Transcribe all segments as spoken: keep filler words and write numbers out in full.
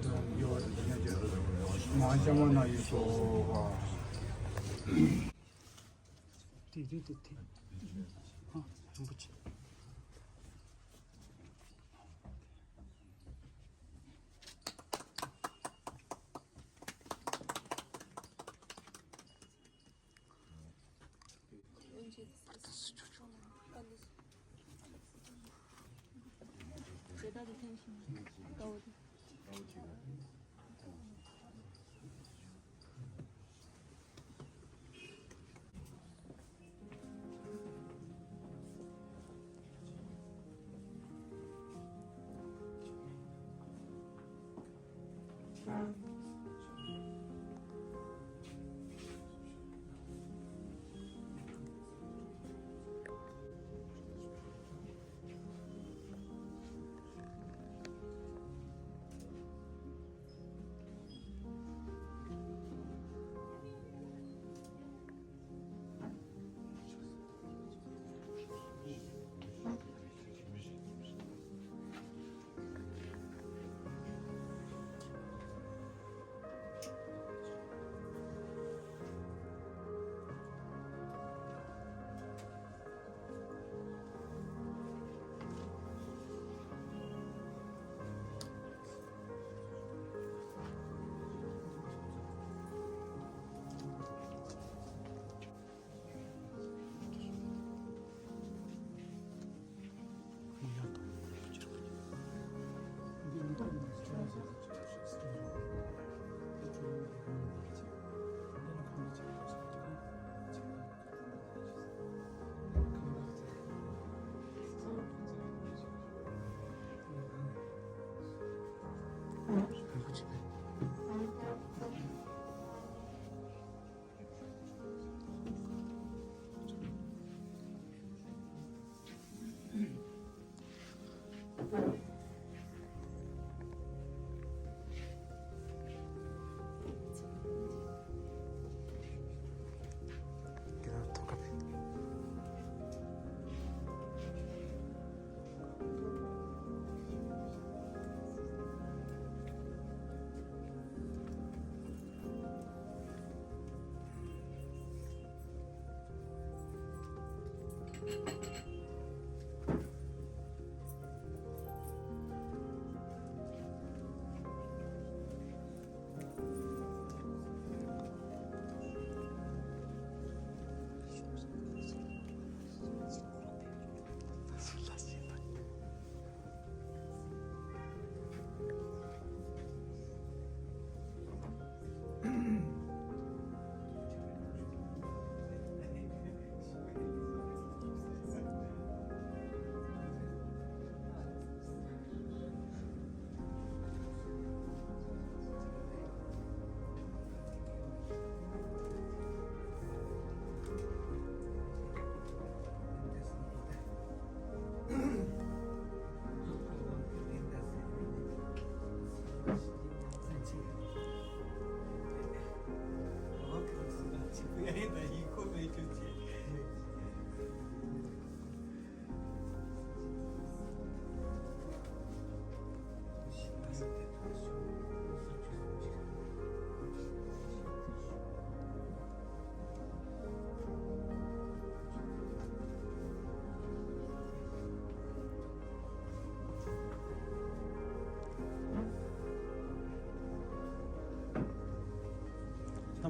མ་ཅ་མ་ན་ཡི་སོ་བ། དེ་དེ་དེ་དེ། ཧ། རིན་པོ་ཆེ།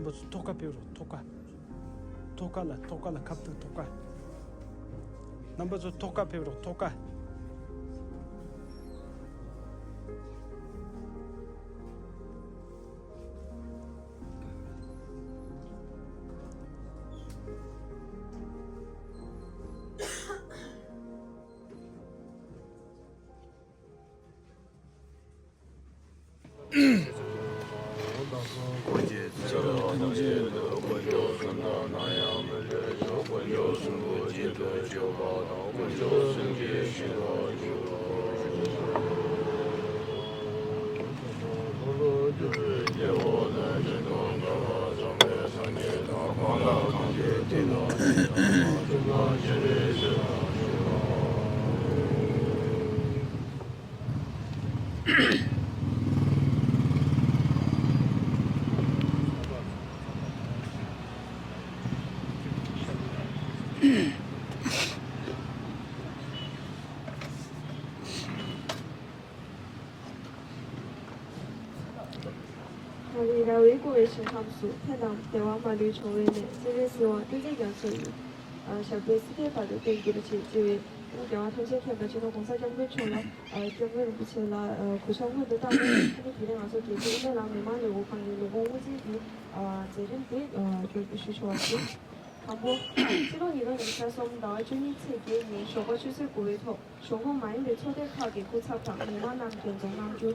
རྣམ་པ་ཚོ་ཐོག་ཁ་ཕེབས་རོགས། ཐོག་ཁ། ཐོག་ཁ་ལ། ཐོག་ཁ་ལ། ཁ་བཏུག་ཐོག་ཁ། རྣམ་པ་ཚོ་ཐོག་ཁ་ཕེབས་རོགས། ཐོག་ཁ། ད་རེས་ར་བའི་བསྐོར་བའི་ཞིང་ཁམས་སུ་ཕན་དང་བདེ་བ་མ་ལུས་འབྱུང་བའི་གནས། སྤྱན་རས་གཟིགས་དབང་བསྟན་འཛིན་རྒྱ་མཚོ་ཡི། ཨ། ཞབས་པད་སྲིད་མཐའི་བར་དུ་བརྟན་གྱུར་ཅིག་ཅེས་པའི་རྒྱལ་བ་ཐམས་ཅད་མཁྱེན་པ་སྤྱི་ནོར་༸གོང་ས་༸སྐྱབས་མགོན་མཆོག་ལ། ཨ།༸སྐྱབས་མགོན་རིན་པོ་ཆེ་ལ། ཨ། གུས་ཞབས་སྔོན་དུ་བཏང་ནས། ཨ་ནི་དེ་རིང་ང་ཚོ་རྒྱལ་སྤྱིའི་དབུ་མའི་ལམ་མི་མང་ལས་འགུལ་ཁང་གི་ལས་ཁུངས་དབུ་འཛིན་གྱི། ཨ། མཛད་རིམ་དེ། ཨ། ཞུ་ཞུ་ཆོག་པ་ཞུ། དང་པོ། ཕྱི་ལོ་ཉིས་སྟོང་ཉི་ཤུ་རྩ་གསུམ་ཟླ་བ་བཅུ་གཉིས་ཚེས་བརྒྱད་ཉིན་ཞོགས་པ་ཆུ་ཚོད་དགུ་པའི་ཐོག་གཞུང་ཁོངས་མ་ཡིན་པའི་ཚོགས་སྡེ་ཁག་གི་སྐུ་ཚབ་དང་མི་མང་རྣམས་འགན་འཛོམས་གནང་རྒྱུ།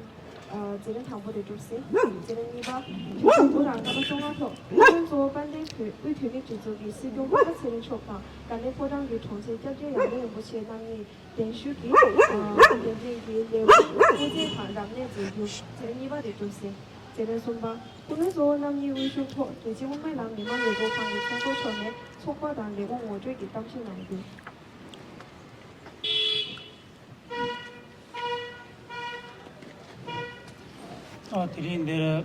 ཨ། མཛད་རིམ་དང་པོ་དེ་གྲུབ་ཟིན། མཛད་རིམ་གཉིས་པ། ཞོགས་པ་དགུ་དང་སྐར་མ་བཅོ་ལྔ་ཐོག་སྐུ་མགྲོན་གཙོ་བོ་དཔལ་ལྡན་དབུས་བོད་མིའི་སྒྲིག་འཛུགས་ཀྱི་སྲིད་སྐྱོང་སྤེན་པ་ཚེ་རིང་མཆོག་དང་། དགའ་ལྡན་ཕོ་བྲང་གི་དྲུང་ཆེ་སྐྱབས་རྗེ་ཡར་ལེ་རིན་པོ་ཆེ་རྣམ་གཉིས་གདན་ཞུས་ཀྱིས། ཨ། འགན་འཛིན་གྱི་ལས་ཁུངས་དབུ་མཛད་དང་རབ་གནས་མཛད་རྒྱུ། མཛད་རིམ་གཉིས་པ་དེ་གྲུབ་ཟིན། མཛད་རིམ་གསུམ་པ། སྐུ་མགྲོན་གཙོ་བོ་རྣམ་གཉིས་དབུ་བཞུགས་ཐོག་རྒྱལ་སྤྱིའི་དབུ་མའི་ལམ་མི་མང་ལས་འགུལ་ཁང་གི་ཚོགས་གཙོ་མཆོག་ནས་ཚོགས་པ་དང་ལས་ཁུངས་ངོ་སྤྲོད་ཀྱི་གཏམ་བཤད་གནང་རྒྱུ། ཨ། དེ་རིང་འདིར་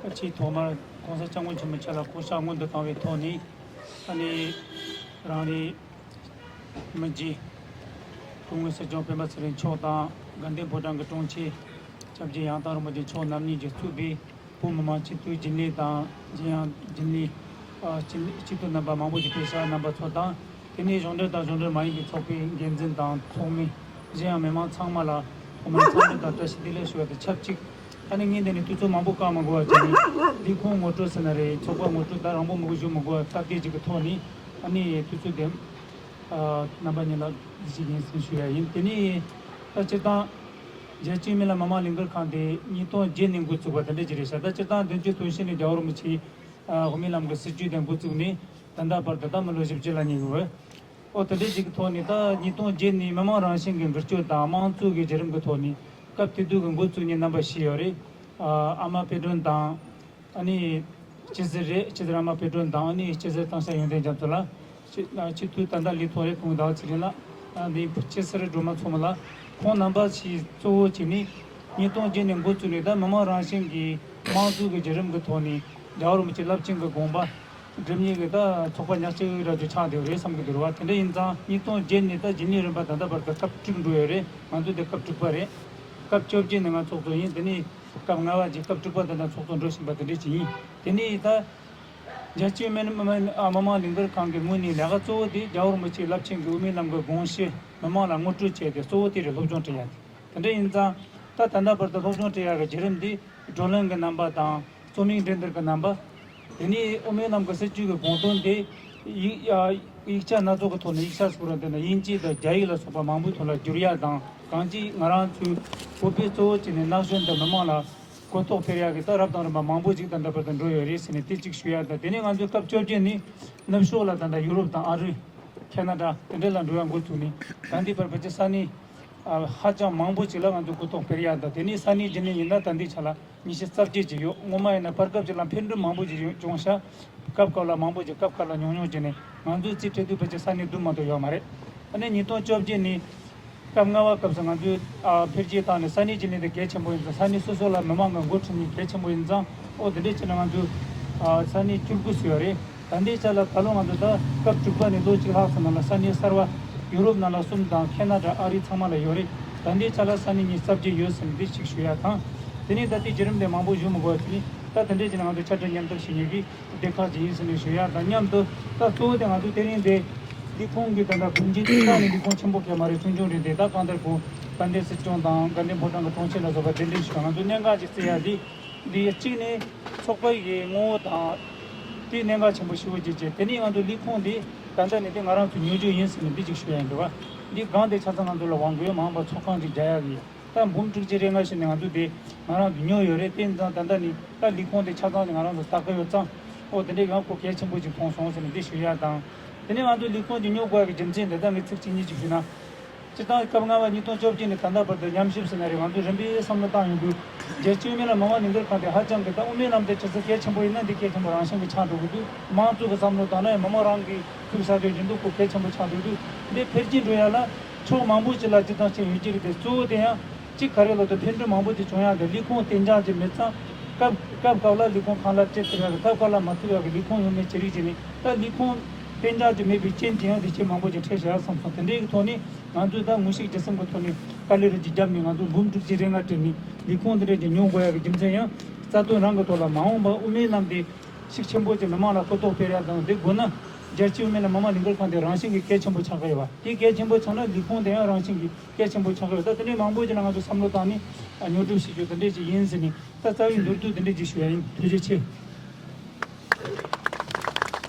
ཨ། ཆེས་ཐོག་མར་༸གོང་ས་༸སྐྱབས་མགོན་ཆེན་པོ་མཆོག་ལ་སྐུ་ཕྱག་སྔོན་དུ་བཏང་བའི་ཐོག་ནས། ཨ་ནི་རང་རེའི་མི་རྗེ་སྐུ་ངོ་སྲིད་སྐྱོང་སྤེན་པ་ཚེ་རིང་མཆོག་དང་། དགའ་ལྡན་ཕོ་བྲང་གི་དྲུང་ཆེ་སྐྱབས་རྗེ་ཡང་དག་རིན་པོ་ཆེ་མཆོག་རྣམ་གཉིས་ཀྱིས་གཙོས་པའི་བོད་མི་མང་སྤྱི་འཐུས་རྒྱུན་ལས་དང་། གཞན་ཡང་རྒྱུན་ལས། ཨ། སྤྱི་སྤྱི་འཐུས་རྣམ་པ་མང་པོ་ཞིག་ཕེབས་ས་རྣམ་པ་ཚོ་དང་། དེ་ནས་གཞུང་འབྲེལ་དང་གཞུང་འབྲེལ་མ་ཡིན་པའི་ཚོགས་པའི་འགན་འཛིན་དང་ཚོགས་མི། གཞན་ཡང་མི་མང་ཚང་མ་ལ་ཐོག་མར་འཚམས་འདྲི་དང་བཀྲ་ཤིས་བདེ་ལེགས་ཞུ་བ་དང་ཆབས་ཅིག་ཨ་ནི་ངས་འདི་ནས་དུས་ཚོད་མང་པོ་བཀག་མི་དགོས་པ་བྱས་ནས། ལས་ཁུངས་ངོ་སྤྲོད་ཟེར་ན་རེད། ཚོགས་པ་ངོ་སྤྲོད་ད་རང་པོ་མི་དགོས་ཞུ་མི་དགོས་པ་སྟབས་བདེ་ཅིག་གི་ཐོག་ནས། ཨ་ནི་དུས་ཚོད་དེ། ཨ། རྣམ་པ་གཉིས་ལ་འདི་ཞིག་ཡིན་ཟེར་ཞུ་ཡ་ཡིན། དེ་ནས་ད་སྤྱིར་བཏང་རྒྱལ་སྤྱིའི་དབུ་མའི་ལམ་མི་མང་ལས་འགུལ་ཁང་དེ་ཉིས་སྟོང་བརྒྱད་ནས་འགོ་བཙུགས་པ་དེ་འདྲ་ཅིག་རེད་ཤག་ད་སྤྱིར་བཏང་བདུན་ཅུ་དོན་བཞི་ནས་རྒྱལ་བ་རིན་པོ་ཆེའི། ཨ། དབུ་མའི་ལམ་གྱི་སྲིད་བྱུས་དེ་འགོ་བཙུགས་ནས་ད་ལྟ་བར་དུ་ད་མི་ལོ་བཞི་བཅུ་ལ་ཉེ་གི་ཡོད། ཨོ། དེ་འདྲ་ཞིག་གི་ཐོག་ནས། ད་ཉིས་སྟོང་བརྒྱད་ནས་མི་མང་རང་བཞིན་གྱི་འགུལ་སྐྱོད་དང་དམངས་གཙོ་གི་བརྒྱུད་རིམ་གྱི་ཐོག་ནས་སྐབས་དེ་དུས་ཀྱི་འགོ་བཙུགས་མཁན་རྣམ་པ་ཞིག་ཡོད་རེད། ཨ། ཨ་མ་དཔལ་སྒྲོན་དང་། ཨ་ནི་སྤྱི་ཟུར་རེད། སྤྱི་ཟུར་ཨ་མ་དཔལ་སྒྲོན་དང་། ཨ་ནི་སྤྱི་ཟུར་ཏེང་ཞའོ་ཡོན་ཏན་རྒྱ་མཚོ་ལགས། སྤྱི་སྤྱི་འཐུས་ད་ལྟ་ལས་ཐོག་རེད། ཁོང་ཟླ་བ་ཚེ་རིང་ལགས། ཨ། འདི་སྤྱི་ཟུར་སྒྲོལ་མ་མཚོ་མོ་ལགས། ཁོང་རྣམ་པ་ཞིག་གཙོ་བོ་བྱས་ནས་ཉིས་སྟོང་བརྒྱད་ནས་འགོ་བཙུགས་ནས། ད་མི་མང་རང་བཞིན་གྱི་དམངས་གཙོ་གི་བརྒྱུད་རིམ་གྱི་ཐོག་ནས་རྒྱལ་བ་རིན་པོ་ཆེ་རླབས་ཆེན་གྱི་དགོངས་པ་སྒྲུབ་མཁན་གྱི་ད་ཚོགས་པ་ཉག་གཅིག་ར་ཅིག་ཆགས་བསྡད་ཡོད་རེད་བསམ་གྱི་འདུག་རེད་བ། དེ་འདྲ་ཡིན་ཙང་ཉིས་སྟོང་བརྒྱད་ནས་ད་རྒྱུན་ལས་རིམ་པ་ད་ལྟ་བར་དུ་སྐབས་དྲུག་འགྲོ་ཡོད་རེད། ང་ཚོ་འདི་སྐབས་དྲུག་པ་རེད། སྐབས་བཅོ་བརྒྱད་ནས་ང་ཚོགས་གཙོ་ཡིན། དེ་ནས་སྐབས་ལྔ་པ་བརྒྱད། སྐབས་དྲུག་པ་ད་ལྟ་ཚོགས་གཙོ་འགྲོ་བཞིན་པ་དེ་འདྲ་ཅིག་ཡིན། དེ་ནས་ད་རྒྱལ་སྤྱིའི་མི་མི་མི་མང་ལས་འགུལ་ཁང་གི་ངོས་ནས་ལས་ཀ་གཙོ་བོ་དེ་རྒྱལ་བ་རིན་པོ་ཆེའི་རླབས་ཆེན་གྱི་དབུ་མའི་ལམ་གྱི་དགོངས་གཞི་མི་མང་ལ་ངོ་སྤྲོད་བྱས་ཏེ། གཙོ་བོ་དེ་རེད། སློབ་སྦྱོང་སྤྲད་ཡ་དེ། དེ་འདྲ་ཡིན་ཙང་ད་ད་ལྟ་བར་དུ་སློབ་སྦྱོང་སྤྲད་ཡག་གི་བརྒྱུད་རིམ་འདི་བགྲོ་གླེང་གི་རྣམ་པ་དང་། རྩོམ་ཡིག་འགྲན་བསྡུར་གྱི་རྣམ་པ། དེ་ནས་དབུ་མའི་ལམ་གྱི་སྲིད་བྱུས་ཀྱི་དགོངས་དོན་དེ་ཡིག་ཡིག་ཆ་སྣ་ཚོགས་ཀྱི་ཐོག་ནས། ཡིག་ཆ་ཟེར་བ་འདི་ནི་དབྱིན་ཇི་དང་རྒྱ་ཡིག་ལ་སོགས་པ་མང་པོའི་ཐོག་ལ་བསྒྱུར་ཡག་དང་། གང་ཅི་ང་རང་ཚོའི་བོད་པའི་གཙོ་བོ་བྱས་ནས་ན་གཞོན་དང་མི་མང་ལ་གོ་རྟོགས་སྤེལ་ཡག་གི་ད་རབ་དང་རིམ་པ་མང་པོ་ཅིག་ད་ལྟ་བར་དུ་འགྲོ་ཡོད་རེད་ཟེར་ནས་དེ་གཅིག་ཞུ་ཡག་དང་། དེ་ནས་ང་ཚོའི་སྐབས་བཅོ་བརྒྱད་ནས་ནུབ་ཕྱོགས་ལ་ད་ལྟ་ཡུ་རོབ་དང་ཨ་རི། ཁེ་ན་ཌ། དེ་འདྲ་ལ་འགྲོ་ཡག་འགོ་བཙུགས་ནས། ད་ལྟའི་བར་ཕལ་ཆེར་ས་གནས་ཨ་ཧ་ཅང་མང་པོ་ཅིག་ལ་ང་ཚོས་གོ་རྟོགས་སྤེལ་ཡག་དང་། དེ་ནས་ས་གནས་རྒྱུན་ལས་ཡིན་ན་ད་ལྟའི་ཆ་ལ་ཉི་ཤུ་རྩ་བརྒྱད་ཅིག་ཡོད། སྔོན་མ་ཡིན་ན་བར་སྐབས་ཅིག་ལ་འཕེལ་འགྲིབ་མང་པོ་ཅིག་ཡོང་བྱུང་ཤག་སྐབས་སྐབས་ལ་མང་པོ་ཅིག་སྐབས་སྐབས་ལ་ཉུང་ཉུང་བྱས་ནས། ང་ཚོའི་རྩིས་སྤྲད་དུས་ཕལ་ཆེར་ས་གནས་བདུན་མ་གཏོགས་ཡོད་མ་རེད། ཨ་ནི་ཉིས་སྟོང་བཅོ་བརྒྱད་ནས་སྐབས་ལྔ་པ་སྐབས་སུ་ང་ཚོས་ཨ་འཕེལ་རྒྱས་བཏང་ནས། ས་གནས་རྒྱུན་ལས་དེ་གལ་ཆེན་པོ་ཡིན་ཙང་། ས་གནས་སོ་སོ་ལ་མི་མང་གི་འགོ་ཁྲིད་མཁན་གལ་ཆེན་པོ་ཡིན་ཙང་། ཨོ། དེ་འདྲས་བྱས་ན་ང་ཚོས་ཨ་ས་གནས་བཅུ་དགུ་ཙམ་ཡོད་རེད། ད་ལྟའི་ཆ་ལ་ད་ལོ་ང་ཚོ་ད་སྐབས་དྲུག་པ་ནས་ལོ་གཅིག་ལྷག་ཙམ་ནང་ལ་ས་གནས་གསར་བ་ཡུ་རོབ་ནང་ལ་གསུམ་དང་། ཁེ་ན་ཌ། ཨ་རི་ཚང་མ་ལ་ཡོད་རེད། ད་ལྟའི་ཆ་ལ་ས་གནས་ཉི་ཤུ་རྩ་བརྒྱད་ཡོད་ཟེར་ནས་འདི་གཅིག་ཞུ་ཡ་དང་། དེ་ནས་ད་ལྟའི་བརྒྱུད་རིམ་དེ་མང་པོ་ཞུ་མི་དགོས་པ་བྱས་ནས། ད་དེ་འདྲས་བྱས་ན་ང་ཚོ་ཕྱག་སྦྲེལ་མཉམ་འདེགས་བྱེད་མཁན་གྱི་སྡེ་ཁག་ཅིག་ཡིན་ཟེར་ནས་ཞུ་ཡ་དང་མཉམ་དུ། ད་གཙོ་བོ་དེ་ང་ཚོ་དེ་རིང་འདི་ ལས་ཁུངས་ཀྱི་ད་ལྟ་དགོངས་ཀྱི་ཐོག་ནས་ལས་ཁུངས་ཆེན་པོ་གས་མ་རེད། ཆུང་ཆུང་རེད་དེ། ད་གང་ལྟར་ཁོང་དགའ་ལྡན་སྲིད་སྐྱོང་དང་དགའ་ལྡན་ཕོ་བྲང་གི་དྲུང་ཆེ་ལ་སོགས་པ་གདན་འདྲེན་ཞུས་པ། ང་ཚོ་གནད་འགག་ཅིག་བརྩི་ཡ་འདི་འདི་གཅིག་ནས་ཚོགས་པ་ཡི་ངོ་བོ་དང་དེ་གནད་འགག་ཆེན་པོ་ཞེ་པོ་ཅིག་བྱས། དེ་ནས་ང་ཚོ་ལས་ཁུངས་འདི་ད་ལྟ་ནས་དེ་ང་རང་ཚོ་ཉོ་རྒྱུ་ཡིན་ཟེར་ནས་འདི་ཅིག་ཞུ་ཡ་ཡིན་འདུག་བ། འདི་སྒང་དེ་ཆ་ཚང་ང་ཚོ་ལ་དབང་དགོས་མ་འོངས་པ་ཚོགས་ཁང་ཅིག་རྒྱག་ཡ་གི་ཡོད། ད་འབུམ་དྲུག་ཅུ་རེ་ལྔ་ཞིག་ནས་ང་ཚོ་དེ་ང་རང་ཚོ་ཉོ་ཡོད་རེད། དེ་ཡིན་ཙང་ད་ལྟ་ནི་ད་ལས་ཁུངས་དེ་ཆ་ཚང་ནས་ང་རང་ཚོ་ལྟ་གི་ཡོད་ཙང་། ཨོ་དེ་འདྲའི་ཡང་ཁོ་གལ་ཆེན་པོ་ཅིག་མཐོང་སོང་ཟེར་ནས་འདི་ཞུ་ཡ་དང་། དེ་ནས་ང་ཚོ་ལས་ཁུངས་ཀྱི་ཉོ་དགོས་ཀྱི་རྒྱུ་མཚན་དེ་ད་ངས་ཚིག་གཅིག་གཉིས་ཅིག་ཞུས་ན། སྤྱིར་བཏང་སྐབས་ལྔ་པ་ཉིས་སྟོང་བཅོ་བརྒྱད་ནས་ད་ལྟ་བར་དུ་ཉམས་ཞིབ་ཟེར་ན་རེད། ང་ཚོས་རིམ་པས་བསམ་བློ་བཏང་ཡོང་དུས། རྒྱལ་སྤྱིའི་དབུ་མའི་ལམ་མི་མང་ལས་འགུལ་ཁང་དེ་ཧ་ཅང་གི་ད་དབུ་མའི་ལམ་དེ་ཇི་སྲིད་གལ་ཆེན་པོ་ཡིན་ན་འདི་གལ་ཆེན་པོ་རང་བཞིན་གྱི་ཆགས་འགྲོ་གི་འདུག། མང་གཙོ་གི་བསམ་བློ་བཏང་ན་ཡང་མི་མང་རང་གི་ཐུགས་ས་དེ་རྒྱུན་དུ་ཁོ་གལ་ཆེན་པོ་ཆགས་འགྲོ་གི་འདུག། འདི་འཕེལ་རྒྱས་འགྲོ་ཡ་ལ་ཕྱོགས་མང་པོ་ཅིག་ལ་སྤྱིར་བཏང་ཆེན་ཡོད་ཀྱི་རེད་དེ། གཙོ་བོ་དེ་ཡང་གཅིག་ག་རེ་ལབ་དུས་ཕན་ཚུན་མང་པོ་ཅིག་བྱུང་ཡག་གི་ལས་ཁུངས་གཏན་འཇགས་ཅིག་མེད་ཙང་། སྐབས་སྐབས་སྐབས་ལ་ལས་ཁུངས་ཁང་གླ་སྤྲད་ཐུབ་ཡག་གི། སྐབས་སྐབས་ལ་མ་ཐུབ་ཡག་གི་ལས་ཁུངས་ཡོད་མེད་ཅི་རིགས་ཅིག་ནི། ད་ལས་ཁུངས་གཏན་འཇགས་ཅིག་མེད་པའི་རྐྱེན་དེ་ཡང་དེ་ཆེས་མང་པོ་ཅིག་འཕྲད་བཞག་བསམ་སོང་། དེ་འདྲའི་གི་ཐོག་ནས་ང་ཚོས་ད་ངོ་ཤེས་རྒྱུ་སེམས་ཀྱི་ཐོག་ནས་དཀའ་ལས་རེ་ཅིག་བརྒྱབ་ནས་ང་ཚོ་འབུམ་དྲུག་ཅུ་རེ་ལྔ་སྤྲད་ནས་ལས་ཁུངས་དེ་འདྲ་ཅིག་ཉོ་དགོས་ཡག་གི་རྒྱུ་མཚན་ཡང་། རྩ་དོན་རང་གི་ཐོག་ལ་མ་འོངས་པ་དབུ་མའི་ལམ་དེ་ཤུགས་ཆེན་པོ་ཅིག་མི་མང་ལ་གོ་རྟོགས་སྤེལ་ཡ་དང་། དེ་དགོས་ན་རྒྱལ་སྤྱིའི་དབུ་མའི་ལམ་མི་མང་ལས་འགུལ་ཁང་དེ་རང་བཞིན་གྱིས་གལ་ཆེན་པོ་ཆགས་ཀྱི་ཡོད་པ། དེ་གལ་ཆེན་པོ་ཆགས་ན་ལས་ཁུངས་དེ་ཡང་རང་བཞིན་གྱིས་གལ་ཆེན་པོ་ཆགས་ཀྱི་ཡོད། ད་དེ་འདྲའི་མང་པོ་ཅིག་ལ་ང་ཚོ་བསམ་བློ་བཏང་ནས་ཉོ་སྒྲུབ་བྱེད་རྒྱུ་དེ་འདྲས་ཅིག་ཡིན་ཟེར་ནས། ད་རྩ་བའི་མདོར་བསྡུས་དེ་འདྲས་ཅིག་ཞུ་ཡ་ཡིན། ཐུགས་རྗེ་ཆེ།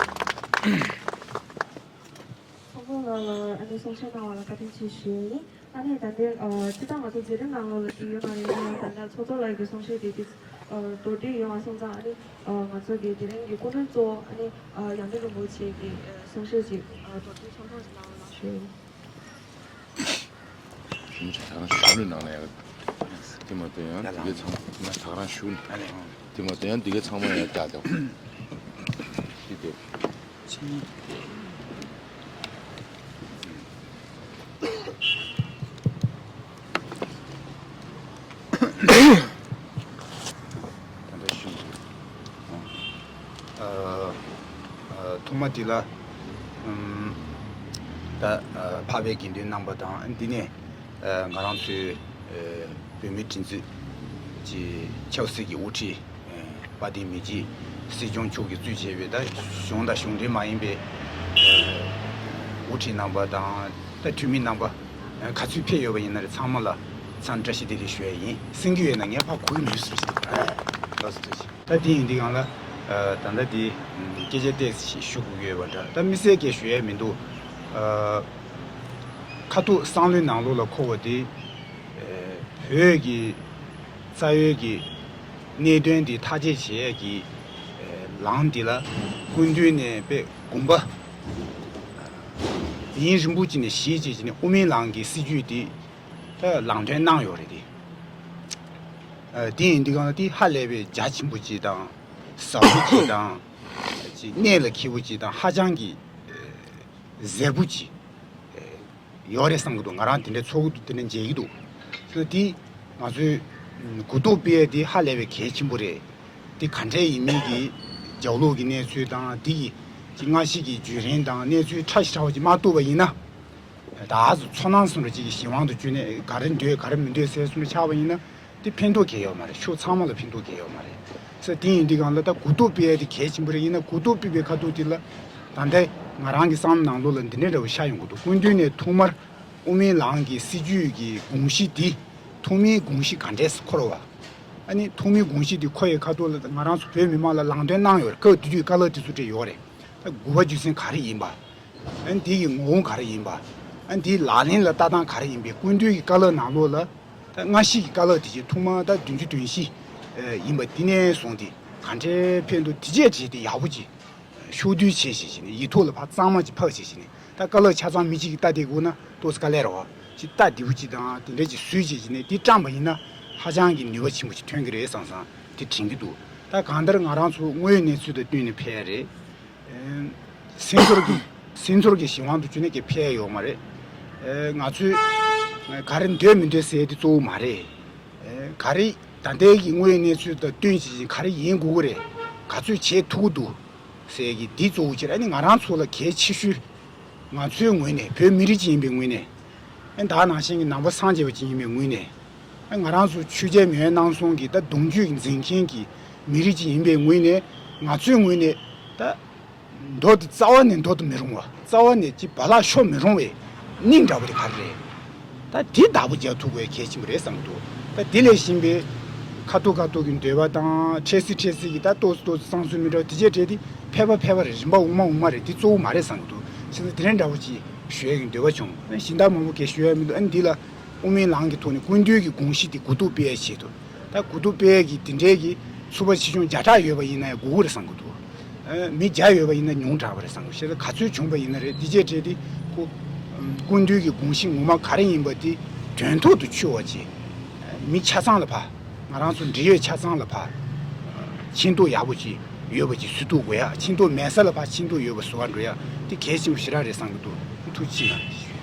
ཚོགས་གཙོ་ལགས་ལ་ཨ་ནི་གསུང་བཤད་གནང་བ་ལ་བཀའ་དྲིན་ཆེ་ཞུ་ཡ་ཡིན། ཨ་ནི་ད་ལྟའི་ཨ་སྤྱིར་བཏང་ང་ཚོ་མཛད་རིམ་ནང་ལོགས་ལ་ཅིག་ཡོད་མ་རེད། ཡིན་ཡང་ད་ལྟ་ཚོགས་གཙོ་ལགས་ཀྱི་གསུང་བཤད་དེ་དེ་ཨ་མདོར་བསྡུས་ཡོད་པ་སོང་ཙང་། ཨ་ནི་ཨ་ང་ཚོ་གི་དེ་རིང་གི་སྐུ་མགྲོན་གཙོ་བོ་ཨ་ནི་ཨ་ཡང་སྟེང་རིན་པོ་ཆེ་གི་ཨ་གསུང་བཤད་ཅིག་ཨ་མདོར་བསྡུས་ཆུང་ཆུང་ཅིག་གནང་རོགས་གནང་ཞུ་ཡ་ཡིན། ཞུ་མི་ཆོག། ད་རང་ཞུ་ལུགས་ནང་ལ་ཡང་། དེ་མ་གཏོགས་ཡང་དེ་གའི་ཚང་མ་ད་རང་ཞུ་ནས། ཨ་ནི་ཨང་། དེ་མ་གཏོགས་ཡང་དེ་གའི་ཚང་མ་ཡང་བསྐྱར་དང་། ཞུས་ཏེ། ཕྱི་ཉིན། ད་ལྟ་ཞུ་འདུག། ཨ། ཨ། ཐོག་མ་དེ་ལ། ཨམ། ད་ཨ་འཕགས་པའི་དགེ་འདུན་རྣམ་པ་དང་། འདི་ནས་ཨ་ང་རང་ཚོའི་ཨ་བོད་མིའི་སྒྲིག་འཛུགས་ཀྱི་ཆབ་སྲིད་ཀྱི་དབུ་ཁྲིད་ཨ་དཔལ་ལྡན་མི་རྗེ་སྲིད་སྐྱོང་མཆོག་གིས་གཙོས་བྱས་པའི་ད་གཞུང་དང་གཞུང་འབྲེལ་མ་ཡིན་པའི་ཨ་དབུ་ཁྲིད་རྣམ་པ་དང་། ད་འཐུས་མི་རྣམ་པ་ཨ་ག་ཚོད་ཕེབས་ཡོད་པ་ཡིན་ན་རེད། ཚང་མ་ལ་འཚམས་བཀྲ་ཤིས་བདེ་ལེགས་ཞུ་ཡ་ཡིན། གསན་གྱི་ཡོད་ན་ངས་ཕར་གོ་གི་མི་འདུག་ཟེར་ཞིག་འདུག། ཨ། ལགས་སོ། ཐུགས་རྗེ་ཆེ། ད་དེ་ཡིན་དུས་སྒང་ལ། ཨ། ད་ལྟ་འདི་སྐད་ཆ་ཏོག་ཙམ་ཞིག་ཞུ་དགོས་ཀྱི་ཡོད་པ་འདྲ། ད་དམིགས་བསལ་སྐད་ཞུ་ཡས་མི་འདུག། ཨ། ཁ་ཐུག་བསམ་བློའི་ནང་ལོགས་ལ་འཁོར་བ་དེ། ཨ། བོད་ཀྱི་རྩ་བའི་གི་གནད་དོན་འདི་ཐག་གཅོད་བྱེད་ཡས་ཀྱི་ཨ་ལམ་འདི་ལ་སྐུ་མདུན་ནས་དཔེ་དགོངས་པ་ཡུན་རིང་པོ་ཅིག་ནས་བཞེས་བྱས་བྱས་ནས་དབུ་མའི་ལམ་གྱི་སྲིད་བྱུས་འདི་ད་ལམ་སྟོན་གནང་ཡོད་རེད་དེ། ཨ། དེ་ཡིན་དུས་སྒང་ལ་དེ་ཧ་ལས་པའི་རྒྱ་ཆེན་པོ་ཅིག་དང་ཟབ་པོ་ཅིག་དང་། ཅིག་གནད་ལ་འཁེལ་པོ་ཅིག་དང་ཧ་ཅང་གི་ཨ་གཟབ་པོ་ཅིག་ཨ་ཡོད་རེད་བསམ་གྱི་འདུག། ང་རང་དེ་འདྲ་ཚོར་གྱི་འདུག། དེ་འདྲ་མཇལ་གྱི་འདུག། སོ་དེ་ང་ཚོས་གོ་རྟོགས་སྤེལ་ཡས་དེ་ཧ་ལས་པའི་གལ་ཆེན་པོ་རེད། དེ་ག་འདྲ་ཡིན་མིན་གྱི་རྒྱབ་ལོགས་ཀྱི་གནས་ཚུལ་དང་། དེ་གི་ཅིག་སྔ་ཕྱི་གི་བརྒྱུད་རིམ་དང་གནས་ཚུལ་ཕྲ་ཞིང་ཕྲ་བ་ཅིག་མ་རྟོགས་པ་ཡིན་ན། ད་གཟོད་ཚོར་སྣང་བཟོ་འདྲ་ཅིག་གི་གཞན་དབང་དུ་བསྐྱུར་ནས་ག་རེ་འདོད་ག་རེ་མི་འདོད་ཟེར་བཟོ་འདྲ་ཆགས་པ་ཡིན་ན། དེ་ཕན་ཐོགས་གང་ཡང་ཡོད་མ་རེད། ཕྱོགས་ཚང་མ་ལ་ཕན་ཐོགས་གང་ཡང་ཡོད་མ་རེད། ས་དེ་ཡིན་དུས་སྒང་ལ་ད་གོ་རྟོགས་སྤེལ་ཡ་དེ་གལ་ཆེན་པོ་རེད། ཡིན་ན་གོ་རྟོགས་སྤེལ་བའི་ཁ་ཐུག་དེ་ལ་ད་ལྟ་ང་རང་གི་བསམ་བློ་ནང་ལོགས་ལ་འདི་འདྲ་འདྲ་བོ་ཤར་ཡོང་གི་འདུག། སྐུ་མདུན་ནས་ཐོག་མར་དབུ་མའི་ལམ་གྱི་སྲིད་བྱུས་ཀྱི་དགོངས་གཞི་དེ། ཐོག་མའི་དགོངས་གཞི་ག་འདྲས་སེ་འཁོར་བ། ཨ་ནི་ཐོག་མའི་དགོངས་གཞི་དེ་འཁོར་བའི་ཁ་ཐུག་ལ་ང་རང་ཚོ་བོད་མི་མང་ལ་ལམ་སྟོན་གནང་ཡོད་རེད། སྐབས་དེ་དུས་བཀའ་སློབ་དེ་ཚོ་སྤྲད་ཡོད་རེད། ད་དགོས་པ་རྒྱུ་མཚན་ག་རེ་ཡིན་པ། ཨ་ནི་དེ་ཡི་ངོ་བོ་ག་རེ་ཡིན་པ། ཨ་ནི་དེའི་ལག་ལེན་ལ་ལྟ་སྟངས་ག་རེ་ཡིན་པའི་སྐུ་མདུན་གྱི་བཀའ་སློབ་ནང་ལོགས་ལ། ད་སྔ་ཕྱི་གི་བཀའ་སློབ་དེ་བཞིན་ཐོག་མར་ད་བདུན་ཅུ་དོན་བཞི་ཡིན་པ་དེ་ནས་བཟུང་སྟེ་ག་འདྲའི་ཕན་ཐོགས། དེ་རྗེས་བྱས་ཏེ་ཡག་པོ་ཅིག་ཕྱོགས་བསྡུས་བྱས་བྱས་བྱས་ནས་ཡིག་ཐོག་ལ་ཕར་གཙང་མ་ཅིག་ཕབ་བྱས་བྱས་ནས། ད་བཀའ་སློབ་ཆ་ཚང་མི་གཅིག་གིས་ལྟ་བསྡད་དགོས་ན་ཏོག་ཙམ་དཀའ་ལས་རེད་བ། ཅིག་ལྟ་བདེ་པོ་ཅིག་དང་དེ་འདྲ་ཅིག་བཟོས་བྱས་བྱས་ནས་དེ་བཀྲམ་པ་ཡིན་ན་ཧ་ཅང་གི་ནུས་པ་ཆེན་པོ་ཅིག་ཐོན་གྱི་རེད་བསམ་བསམ་དེ་དྲན་གྱི་འདུག། ད་གང་ལྟར་ང་རང་ཚོ་དངོས་ཡོད་གནས་ཚུལ་དང་བསྟུན་ནས་ཕེབས་ཡ་རེད། སེམས་ཚོར་གྱི་སེམས་ཚོར་གྱི་གཞན་དབང་དུ་གྱུར་ནས་ཀྱི་ཕེབས་ཡོད་མ་རེད། ཨེ། ང་ཚོས་ག་རེ་འདོད་མི་འདོད་ཟེར་དེ་གཙོ་བོ་མ་རེད། ཨེ། ག་རེ་ད་ལྟའི་གི་དངོས་ཡོད་གནས་ཚུལ་དང་བསྟུན་བྱས་ཀྱི་ག་རེ་ཡིན་དགོས་ཀྱི་རེད། ག་ཚོད་བྱེད་ཐུབ་ཀྱི་འདུག་ཟེར་གྱི་འདི་གཙོ་བོ་ཅིག་རེད། ཨ་ནི་ང་རང་ཚོ་ལ་གལ་ཆེ་ཤོས། ང་ཚོའི་ངོས་ནས་བོད་མི་རིགས་ཅིག་ཡིན་པའི་ངོས་ནས། ཨ་ནི་ད་ནང་བཞིན་གྱི་ནང་པ་སངས་རྒྱས་པ་ཅིག་ཡིན་པའི་ངོས་ནས། ཨ་ནི་ང་རང་ཚོ་ཆོས་རྒྱལ་མེས་དབོན་རྣམ་གསུམ་གྱི་ད་གདུང་རྒྱུད་ཀྱི་འཛིན་མཁན་གྱི་མི་རིགས་ཅིག་ཡིན་པའི་ངོས་ནས། ང་ཚོའི་ངོས་ནས་ད། འདོར་དུ་རྩ་བ་ནས་འདོར་དུ་མི་རུང་བ། རྩ་བ་ནས་ཅི་བ་ལག་ཤོར་མི་རུང་བའི་གླིང་འདྲ་བོ་དེ་ག་རེ་རེད། ད་དེ་བདག་པོ་རྒྱག་ཐུབ་དགོས་གལ་ཆེན་པོ་རེད་བསམ་གྱི་འདུག་ད་དེ་ལས་གཞན་པའི་ཁ་ཐུག་ཁ་ཐུག་གི་འདོད་པ་དང་འཕྲལ་སེལ་འཕྲལ་སེལ་གྱི་ད་ཏོག་ཙམ་ཏོག་ཙམ་བསམ་ཚུལ་མི་འདྲ་བ་དེ་བྱས་བྲལ་ཏེ་ཕལ་པ་ཕལ་པ་རེད། རིམ་པ་འོག་མ་འོག་མ་རེད། དེ་གཙོ་བོ་མ་རེད་བསམ་གྱི་འདུག་བྱས་ཙང་དེ་རིང་འདྲ་བོ་ཅིག་ཞུ་ཡས་ཀྱི་འདོད་པ་བྱུང་། གཞན་དག་མང་པོ་གས་ཞུ་ཡས་མི་འདུག་ཨ་ནི་འདི་ལ་དབུ་མའི་ལམ་གྱི་ཐོག་ནས་སྐུ་མདུན་གྱི་དགོངས་གཞི་དེ་གོ་རྟོགས་སྤེལ་ཡས་ཆེད་དུ། ད་གོ་རྟོགས་སྤེལ་ཡས་ཀྱི་དེ་འདྲའི་གི་ཚུགས་པ་ཆེ་ཆུང་བརྒྱ་ཕྲག་ཡོད་པ་ཡིན་ན་ཡང་དགོས་ཀྱི་རེད་བསམ་གྱི་འདུག་ཨ། མི་བརྒྱ་ཡོད་པ་ཡིན་ན་ཉུང་དྲགས་པ་རེད་བསམ་གྱི་འདུག་བྱས་ཙང་ག་ཚོད་བྱུང་པ་ཡིན་ན་རེད། འདི་བྱས་བྲལ་ཏེ་སྐུ་སྐུ་མདུན་གྱི་དགོངས་གཞི་ངོ་མ་ག་རེ་ཡིན་པ་དེ་དོན་ཐོག་ཏུ་འཁྱོལ་བ་བྱས། མི་ཆ་ཚང་ལ་ཕར། ང་རང་ཚོ་འབྲེལ་ཡོད་ཆ་ཚང་ལ་ཕར། མཁྱེན་རྟོགས་ཡག་པོ་ཅིག་ཡོད་པ་ཅིག་བཟོ་ཐུབ་དགོས་ཡ། མཁྱེན་རྟོགས་མེད་ས་ལ་ཕར་མཁྱེན་རྟོགས་ཡོད་པ་བཟོ་བ་འགྲོ་ཡ་དེ་གལ་ཆེན་པོ་ཞེ་དྲག་རེད་བསམ་གྱི་འདུག་ཐུགས་རྗེ་ཆེ་གནང་ཞུ།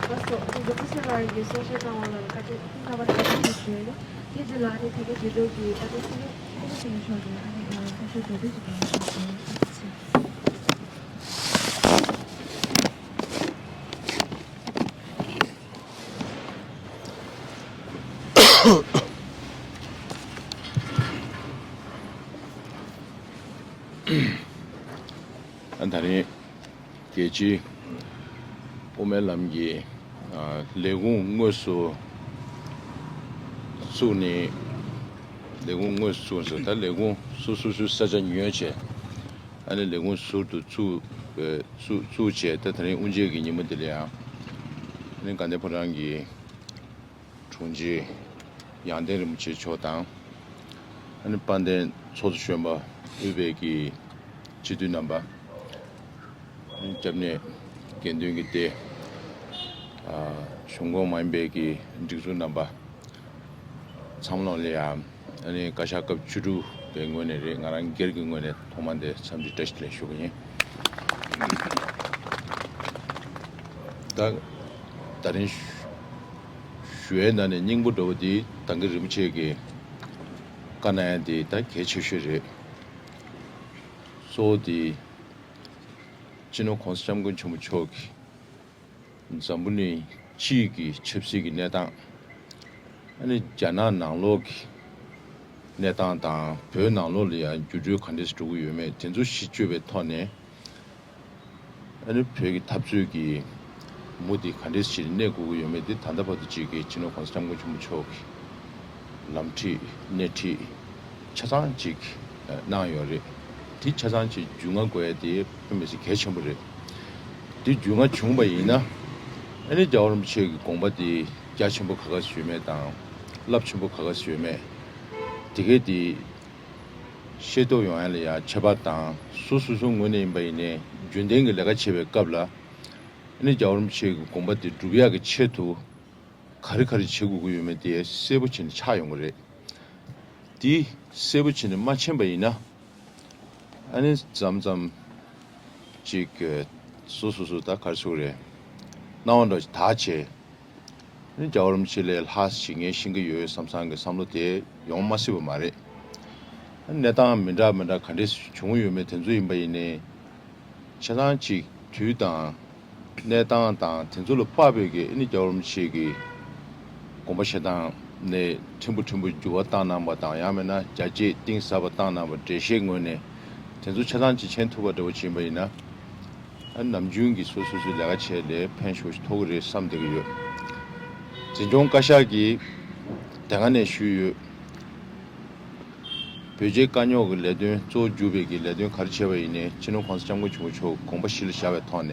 ལགས་སོ། ཨ་ནི་མགོན་པོ་ཚེ་རིང་ལགས་ཀྱིས་གསུང་བཤད་གནང་བ་ལ་བཀའ་དྲིན་ལྷག་པར་དུ་བཀའ་དྲིན་ཆེ་ཞུ་ཡ་ཡོད། དེ་རྗེས་ལ་ཨ་ནི་དེ་གའི་དུས་སྟོན་གྱི་ཨ་ནི་སྲིད་སྐྱོང་ཚེ་རིང་མཆོག་གིས་ཨ་ནི་ཨ་གསུང་བཤད་མདོར་བསྡུས་ཤིག་གནང་ཞུ་ཞུ་ཡ་ཡོད། ཐུགས་རྗེ་ཆེ། ཨ། ད་རིང་རྒྱལ་སྤྱིའི་དབུ་མའི་ལམ་གྱི་ཨ་ལས་ཁུངས་དངོས་སུ་བཙུགས་ནས། ལས་ཁུངས་དངོས་སུ་བཙུགས་ནས་ད་ལས་ཁུངས་སོ་སོ་སོའི་ས་ཆ་ཉོས་བྱས། ཨ་ནི་ལས་ཁུངས་ཟུར་དུ་བཙུགས་པའི་བཙུགས་བཙུགས་བྱས། ད་དེ་རིང་དབུ་འབྱེད་ཀྱི་ཉིན་མོ་འདི་ལ་ཡང་ཨ་ནི་དགའ་ལྡན་ཕོ་བྲང་གི་དྲུང་ཆེ་ཡང་སྟེང་རིན་པོ་ཆེ་མཆོག་དང་། ཨ་ནི་དཔལ་ལྡན་ཚོགས་གཙོ་གཞོན་པ་དབུས་པའི་གི་སྤྱི་འཐུས་རྣམ་པ། ཨ་ནི་སྐྱབས་གནས་དགེ་འདུན་གྱི་སྡེ། ཨ་གཞུང་ཁོངས་མ་ཡིན་པའི་གི་སྒྲིག་འཛུགས་རྣམ་པ་ཚང་མ་ལ་ཡང་། ཨ་ནི་བཀའ་ཤག་སྐབས་བཅུ་དྲུག་པའི་ངོས་ནས་རེད། ང་རང་སྒེར་གྱི་ངོས་ནས་ཐོག་མ་དེ་འཚམས་འདྲི་བཀྲ་ཤིས་བདེ་ལེགས་ཞུ་གི་ཡིན། ད་ད་རིང་ཞུ་ཞུ་ཡས་ནང་ནས་སྙིང་པོ་འདྲ་བོ་འདི་ད་གིན་རིན་པོ་ཆེ་གིས་བཀའ་གནང་ཡས་འདི་ད་གལ་ཆེ་ཤོས་རེད། གཙོ་བོ་འདི་སྤྱི་ནོར་༸གོང་ས་༸སྐྱབས་མགོན་ཆེན་པོ་མཆོག་གིས་འཛམ་བུ་གླིང་སྤྱི་གི་ཆབ་སྲིད་ཀྱི་གནས་སྟངས། ཨ་ནི་རྒྱ་ནག་ནང་ལོགས་ཀྱི་གནས་སྟངས་དང་། བོད་ནང་ལོགས་ལ་ཡང་འགྱུར་འགྲོས་ག་འདྲས་འགྲོ་གི་ཡོད་མེད། དེ་ཚོ་གཞི་བཅོལ་བའི་ཐོག་ནས། ཨ་ནི་བོད་ཀྱི་འཐབ་རྩོད་ཀྱི་མུ་དེ་ག་འདྲས་ཞིག་གནས་དགོས་ཀྱི་ཡོད་མེད་དེ། ད་ལྟ་བར་དུ་ཅིག་གི་སྤྱི་ནོར་༸གོང་ས་༸སྐྱབས་མགོན་ཆེན་པོ་མཆོག་གིས་ལམ་ཁྲིད་སྣེ་ཁྲིད་ཆ་ཚང་ཅིག་གནང་ཡོད་རེད། དེ་ཆ་ཚང་ཅིག་རྒྱུས་མངའ་དགོས་ཡ་དེ་དཔེ་མི་སྲིད་གལ་ཆེན་པོ་རེད། དེ་རྒྱུས་མངའ་བྱུང་བ་ཡིན་ན། ཨ་ནི་རྒྱལ་བ་རིན་པོ་ཆེ་གི་དགོངས་པ་དེ་རྒྱ་ཆེན་པོ་ག་ག་ཞིག་ཡོད་མེད་དང་། རླབས་ཆེན་པོ་ག་ག་ཞིག་ཡོད་མེད་དེ་གས་དེ་ཤེས་རྟོགས་ཡོང་ཡ་ལ་ཡ་ཁྱད་པར་དང་། སོ་སོ་སོའི་ངོས་ནས་ཡིན་པ་ཡིན་ནའི་རྒྱུན་ལྡན་གྱི་ལས་ཀ་བྱེད་པའི་སྐབས་ལ། ཨ་ནི་རྒྱལ་བ་རིན་པོ་ཆེ་གི་དགོངས་པ་དེ་སྒྲུབ་ཡག་གི་ཆེད་དུ་ག་རེ་ག་རེ་བྱེད་དགོས་ཀྱི་ཡོད་མེད་དེ་གསལ་པོ་བྱས་ནས་ཆགས་ཡོང་གི་རེད། དེ་གསལ་པོ་བྱས་ནས་མ་མཁྱེན་པ་ཡིན་ན། ཨ་ནི་མཚམས་མཚམས་ཅིག་སོ་སོ་སོ་ད་ག་རེ་ཟེར་དགོས་རེད། སྣང་བ་འདྲ་ཞིག་དག་བྱས། ཨ་ནི་རྒྱལ་བ་རིན་པོ་ཆེ་ལས་ལྷག་ཅིག་ངས་ཤེས་ཀྱི་ཡོད་བསམ་བསམ་གྱི་བསམ་བློ་དེ་ཡོང་མ་སྲིད་པ་མ་རེད། ཨ་ནི་གནས་སྟངས་མི་འདྲ་མི་འདྲ་ག་འདྲས་བྱུང་ཡོད་མེད་དེ་ཚོ་ཡིན་པ་ཡིན་ནའི། ཆ་ཚང་ཅིག་དུས་དང་གནས་སྟངས་དང་དེ་ཚོ་ལ་དཔག་པའི་གི་ཨ་ནི་རྒྱལ་བ་རིན་པོ་ཆེ་གི་དགོངས་པ་བཞེས་སྟངས་ནས་ཕྲན་བུ་ཕྲན་བུ་འགྱུར་བ་བཏང་གནང་བ་དང་། ཡང་མིན་ན་རྒྱ་བསྐྱེད་གཏིང་ཟབ་པ་བཏང་གནང་བ། འགྲེལ་བཤད་ངོས་ནས་དེ་ཚོ་ཆ་ཚང་ཅིག་མཁྱེན་ཐུབ་པ་འདྲ་བོ་ཅིག་ཡིན་པ་ཡིན་ན། ཨ་ནི་ནམ་རྒྱུན་གྱི་སོ་སོ་སོའི་ལས་ཀ་བྱས་ལས་ཕན་ཞེ་པོ་ཅིག་ཐོགས་ཀྱི་རེད་བསམ་བསྡད་ཀྱི་ཡོད། འཛིན་སྐྱོང་བཀའ་ཤག་གིས་དེ་སྔ་ནས་ཞུས་ཡོད། བོད་རྒྱའི་དཀའ་རྙོག་གི་ལས་དོན་གཙོ་བོ་གྱུར་པའི་གི་ལས་དོན་ག་རེ་བྱས་པ་ཡིན་ནའི་སྤྱི་ནོར་༸གོང་ས་༸སྐྱབས་མགོན་ཆེན་པོ་མཆོག་དགོངས་པ་གཞི་ལ་བཞག་པའི་ཐོག་ནས་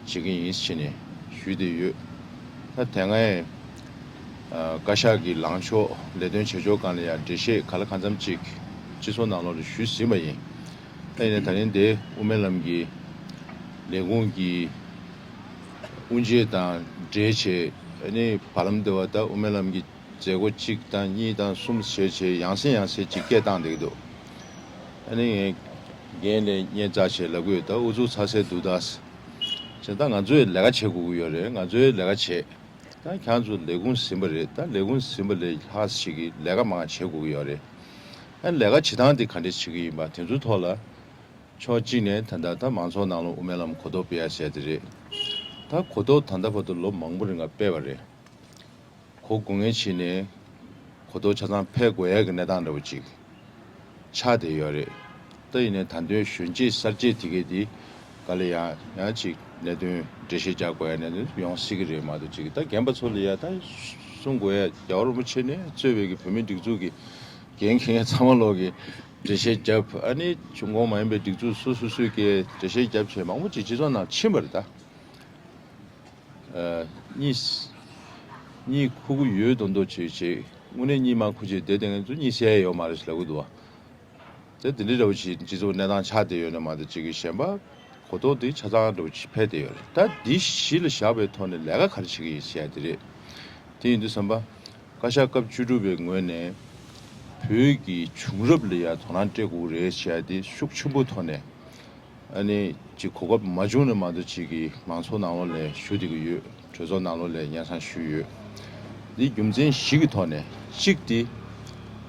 བྱེད་ཀྱི་ཡིན་ཟེར་ནས་ཞུས་བསྡད་ཡོད། ད་དེ་སྔའི་ཨ་བཀའ་ཤག་གི་ལངས་ཕྱོགས་ལས་དོན་བྱེད་ཕྱོགས་སྒང་ལ་ཡང་འགྲེལ་བཤད་ག་ལ་གང་འཚམ་ཅིག་སྤྱི་ཚོགས་ནང་ལོགས་ལ་ཞུས་ཟིན་པ་ཡིན། ད་ཡིན་ནའི་ད་རིང་འདི་དབུ་མའི་ལམ་གྱི་ལས་ཁུངས་ཀྱི་དབུ་འབྱེད་དང་འབྲེལ་བྱས། ཨ་ནི་བར་ལམ་འདི་བ་ད་དབུ་མའི་ལམ་གྱི་མཛད་སྒོ་གཅིག་དང་གཉིས་དང་གསུམ་བྱས་བྱས་ཡང་སེ་ཡང་སེ་ཅིག་སྐད་བཏང་བསྡད་ཀྱི་འདུག་ཨ་ནི་ངས་རྒན་ལས་སྙན་གྲགས་བྱས་ལབ་ཀྱི་ཡོད། ད་ཨུ་ཚུགས་ཚ་སེ་འདུག་ད་ཟེར། ད་ང་ཚོས་ལས་ཀ་བྱེད་དགོས་ཀྱི་ཡོད་རེད། ང་ཚོས་ལས་ཀ་བྱེད། ད་ཁྱེད་ཚོ་ལས་ཁུངས་ཟིན་པ་རེད། ད་ལས་ཁུངས་ཟིན་པ་ལས་ལྷག་ཞིག་གི་ལས་ཀ་མང་བྱེད་དགོས་ཀྱི་ཡོད་རེད། ཨ་ནི་ལས་ཀ་བྱེད་སྟངས་དེ་ག་འདྲས་བྱེད་ཀྱི་ཡིན་པ་དེ་ཚོའི་ཐོག་ལ། ཕྱོགས་གཅིག་ནས་ད་ལྟ་ད་མང་ཚོགས་ནང་ལ་དབུ་མའི་ལམ་གོ་རྟོགས་སྤེལ་ཡ་ཟེར་དེ་རེད། ད་གོ་རྟོགས་ད་ལྟ་བར་དུ་ལོ་མང་པོ་རིང་ག་སྤེལ་བ་རེད། གོ་དགོས་ངེས་བྱས་ནས་གོ་རྟོགས་ཆ་ཚང་འཕེལ་དགོས་ཡ་གི་གནས་སྟངས་འདྲ་བོ་ཅིག་ཆགས་བསྡད་ཡོད་རེད། ད་ཡིན་ནའི་ད་དུང་གཞོན་སྐྱེས་གསར་བརྗེ་དེ་གས་དེ་ག་ལ་ཡང་ཡང་ཅིག་གནད་དོན་འགྲེལ་བཤད་རྒྱག་དགོས་ཡ་གནད་དོན་ཡོང་སྲིད་ཀྱི་རེད་མ་གཏོགས་ཅིག་ད་རྒན་པ་ཚོ་ལ་ཡ་ད་གསུང་དགོས་ཡ་རྒྱལ་བ་རིན་པོ་ཆེ་ནས་གཙོས་པའི་གི་བོད་མི་སྒྲིག་འཛུགས་ཀྱི་འགན་འཁྱེར་མཁན་ཚང་མ་ལོག་གི་འགྲེལ་བཤད་རྒྱབ། ཨ་ནི་གཞུང་ཁོངས་མ་ཡིན་པའི་སྒྲིག་འཛུགས་སོ་སོ་སོས་ཀྱི་འགྲེལ་བཤད་རྒྱབ་བྱས་མང་པོ་ཅིག་སྤྱི་ཚོགས་ནང་ཕྱིན་པ་རེད་ད། ཨ། གཉིད་གཉིད་ཁུག་གི་ཡོད་མདོག་མདོག་བྱེད་བྱེད། དངོས་གནས་གཉིད་མ་ཁུག་བྱེད་བསྡད་དེ་ང་ཚོ་གཉིད་སད་ཡོད་མ་རེད་ལབ་གི་འདུག་བ། དེ་དེ་འདྲའི་འདྲ་བོ་ཞིག་སྤྱི་ཚོགས་གནས་སྟངས་ཆགས་བསྡད་ཡོད་ན་མ་གཏོགས་ཅིག་གི་གཞན་པ་གོ་རྟོགས་དེ་ཆ་ཚང་འདྲ་བོ་ཞིག་འཕེལ་བསྡད་ཡོད་རེད། ད་འདི་གཞི་ལ་བཞག་པའི་ཐོག་ནས་ལས་ཀ་ག་རེ་བྱེད་ཀྱི་ཡིན་ཟེར་ཡ་དེ་རེད། དེ་ཡིན་དུས་ཙམ་པ། བཀའ་ཤག་སྐབས་བཅུ་དྲུག་པའི་ངོས་ནས་བོད་ཀྱི་བྱུང་རབས་ལ་ཡ་དོ་སྣང་སྤྲད་དགོས་རེད་ཟེར་ཡ་དེ་ཤུགས་ཆེན་པོའི་ཐོག་ནས། ཨ་ནི་ཅིག་གོ་སྐབས་མ་བྱུང་ན་མ་གཏོགས་ཅིག་གི་མང་ཚོགས་ནང་ལོགས་ལ་ཞུ་བསྡད་ཀྱི་ཡོད། གྲོས་ཚོགས་ནང་ལོགས་ལ་སྙན་སེང་ཞུས་ཡོད། འདི་རྒྱུ་མཚན་བཞི་གི་ཐོག་ནས་གཅིག་དེ།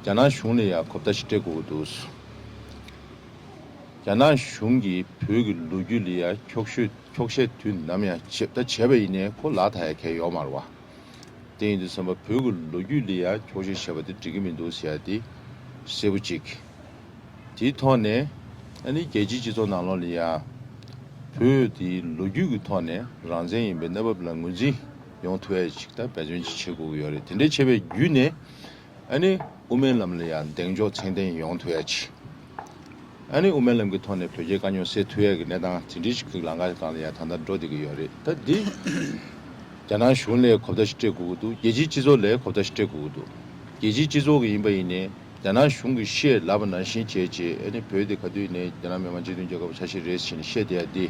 རྒྱ་ནག་གཞུང་ལ་ཡ་གོ་བརྡ་ཞིག་སྤྲད་དགོས་ཀྱི་འདུག། རྒྱ་ནག་གཞུང་གིས་བོད་ཀྱི་ལོ་རྒྱུས་ལ་ཡ་འཁྱོག་བཤད་འཁྱོག་བཤད་དུས་ནམ་ཡང་བྱེད་ད་བྱས་པ་ཡིན་ནའི་ཁོ་ལག་ཐག་ཡ་གལ་ཡོད་མ་རེད་བ། དེ་ཡིན་དུས་ཙམ་པ་བོད་ཀྱི་ལོ་རྒྱུས་ལ་ཡ་འཁྱོག་བཤད་བྱས་པ་དེ་འགྲིག་གི་མི་འདུག་ཟེར་ཡ་དེ་གསལ་པོ་གཅིག། དེའི་ཐོག་ནས་ཨ་ནི་རྒྱལ་སྤྱིའི་སྤྱི་ཚོགས་ནང་ལོགས་ལ་ཡ་བོད་དེའི་ལོ་རྒྱུས་ཀྱི་ཐོག་ནས་རང་བཙན་ཡིན་པའི་གནས་བབ་ལ་ངོས་འཛིན་ཡོང་ཐུབ་ཡ་ཅིག་ད་འབད་བརྩོན་ཅིག་བྱེད་དགོས་ཀྱི་ཡོད་རེད། དེ་འདྲ་བྱས་པའི་བརྒྱུད་ནས། ཨ་ནི་དབུ་མའི་ལམ་ལ་ཡང་གདེང་འཇོག་ཚད་ལྡན་ཡོང་ཐུབ་ཡ་ཅིག། ཨ་ནི་དབུ་མའི་ལམ་གྱི་ཐོག་ནས་བོད་རྒྱའི་དཀའ་རྙོག་སེལ་ཐུབ་ཡ་གི་གནས་སྟངས་དེ་འདྲའི་ཞིག་གི་ལམ་ཁ་སྒང་ལ་ཡང་ད་ལྟ་འགྲོ་བསྡད་ཀྱི་ཡོད་རེད། ད་འདི་རྒྱ་ནག་གཞུང་ལ་གོ་བརྡ་ཞིག་སྤྲད་དགོས་ཀྱི་འདུག། རྒྱལ་སྤྱིའི་སྤྱི་ཚོགས་ལ་གོ་བརྡ་ཞིག་སྤྲད་དགོས་ཀྱི་འདུག། རྒྱལ་སྤྱིའི་སྤྱི་ཚོགས་ཀྱི་ཡིན་པ་ཡིན་ནའི་རྒྱ་ནག་གཞུང་གིས་བཤད་ལབ་པ་ནང་བཞིན་བྱས་བྱས། ཨ་ནི་བོད་དེ་ག་དུས་ཡིན་ནའི་རྒྱ་ནག་མི་དམངས་སྤྱི་མཐུན་རྒྱལ་ཁབ་ཆ་ཤས་རེད་ཟེར་ནས་བཤད་བསྡད་ཡ་འདི།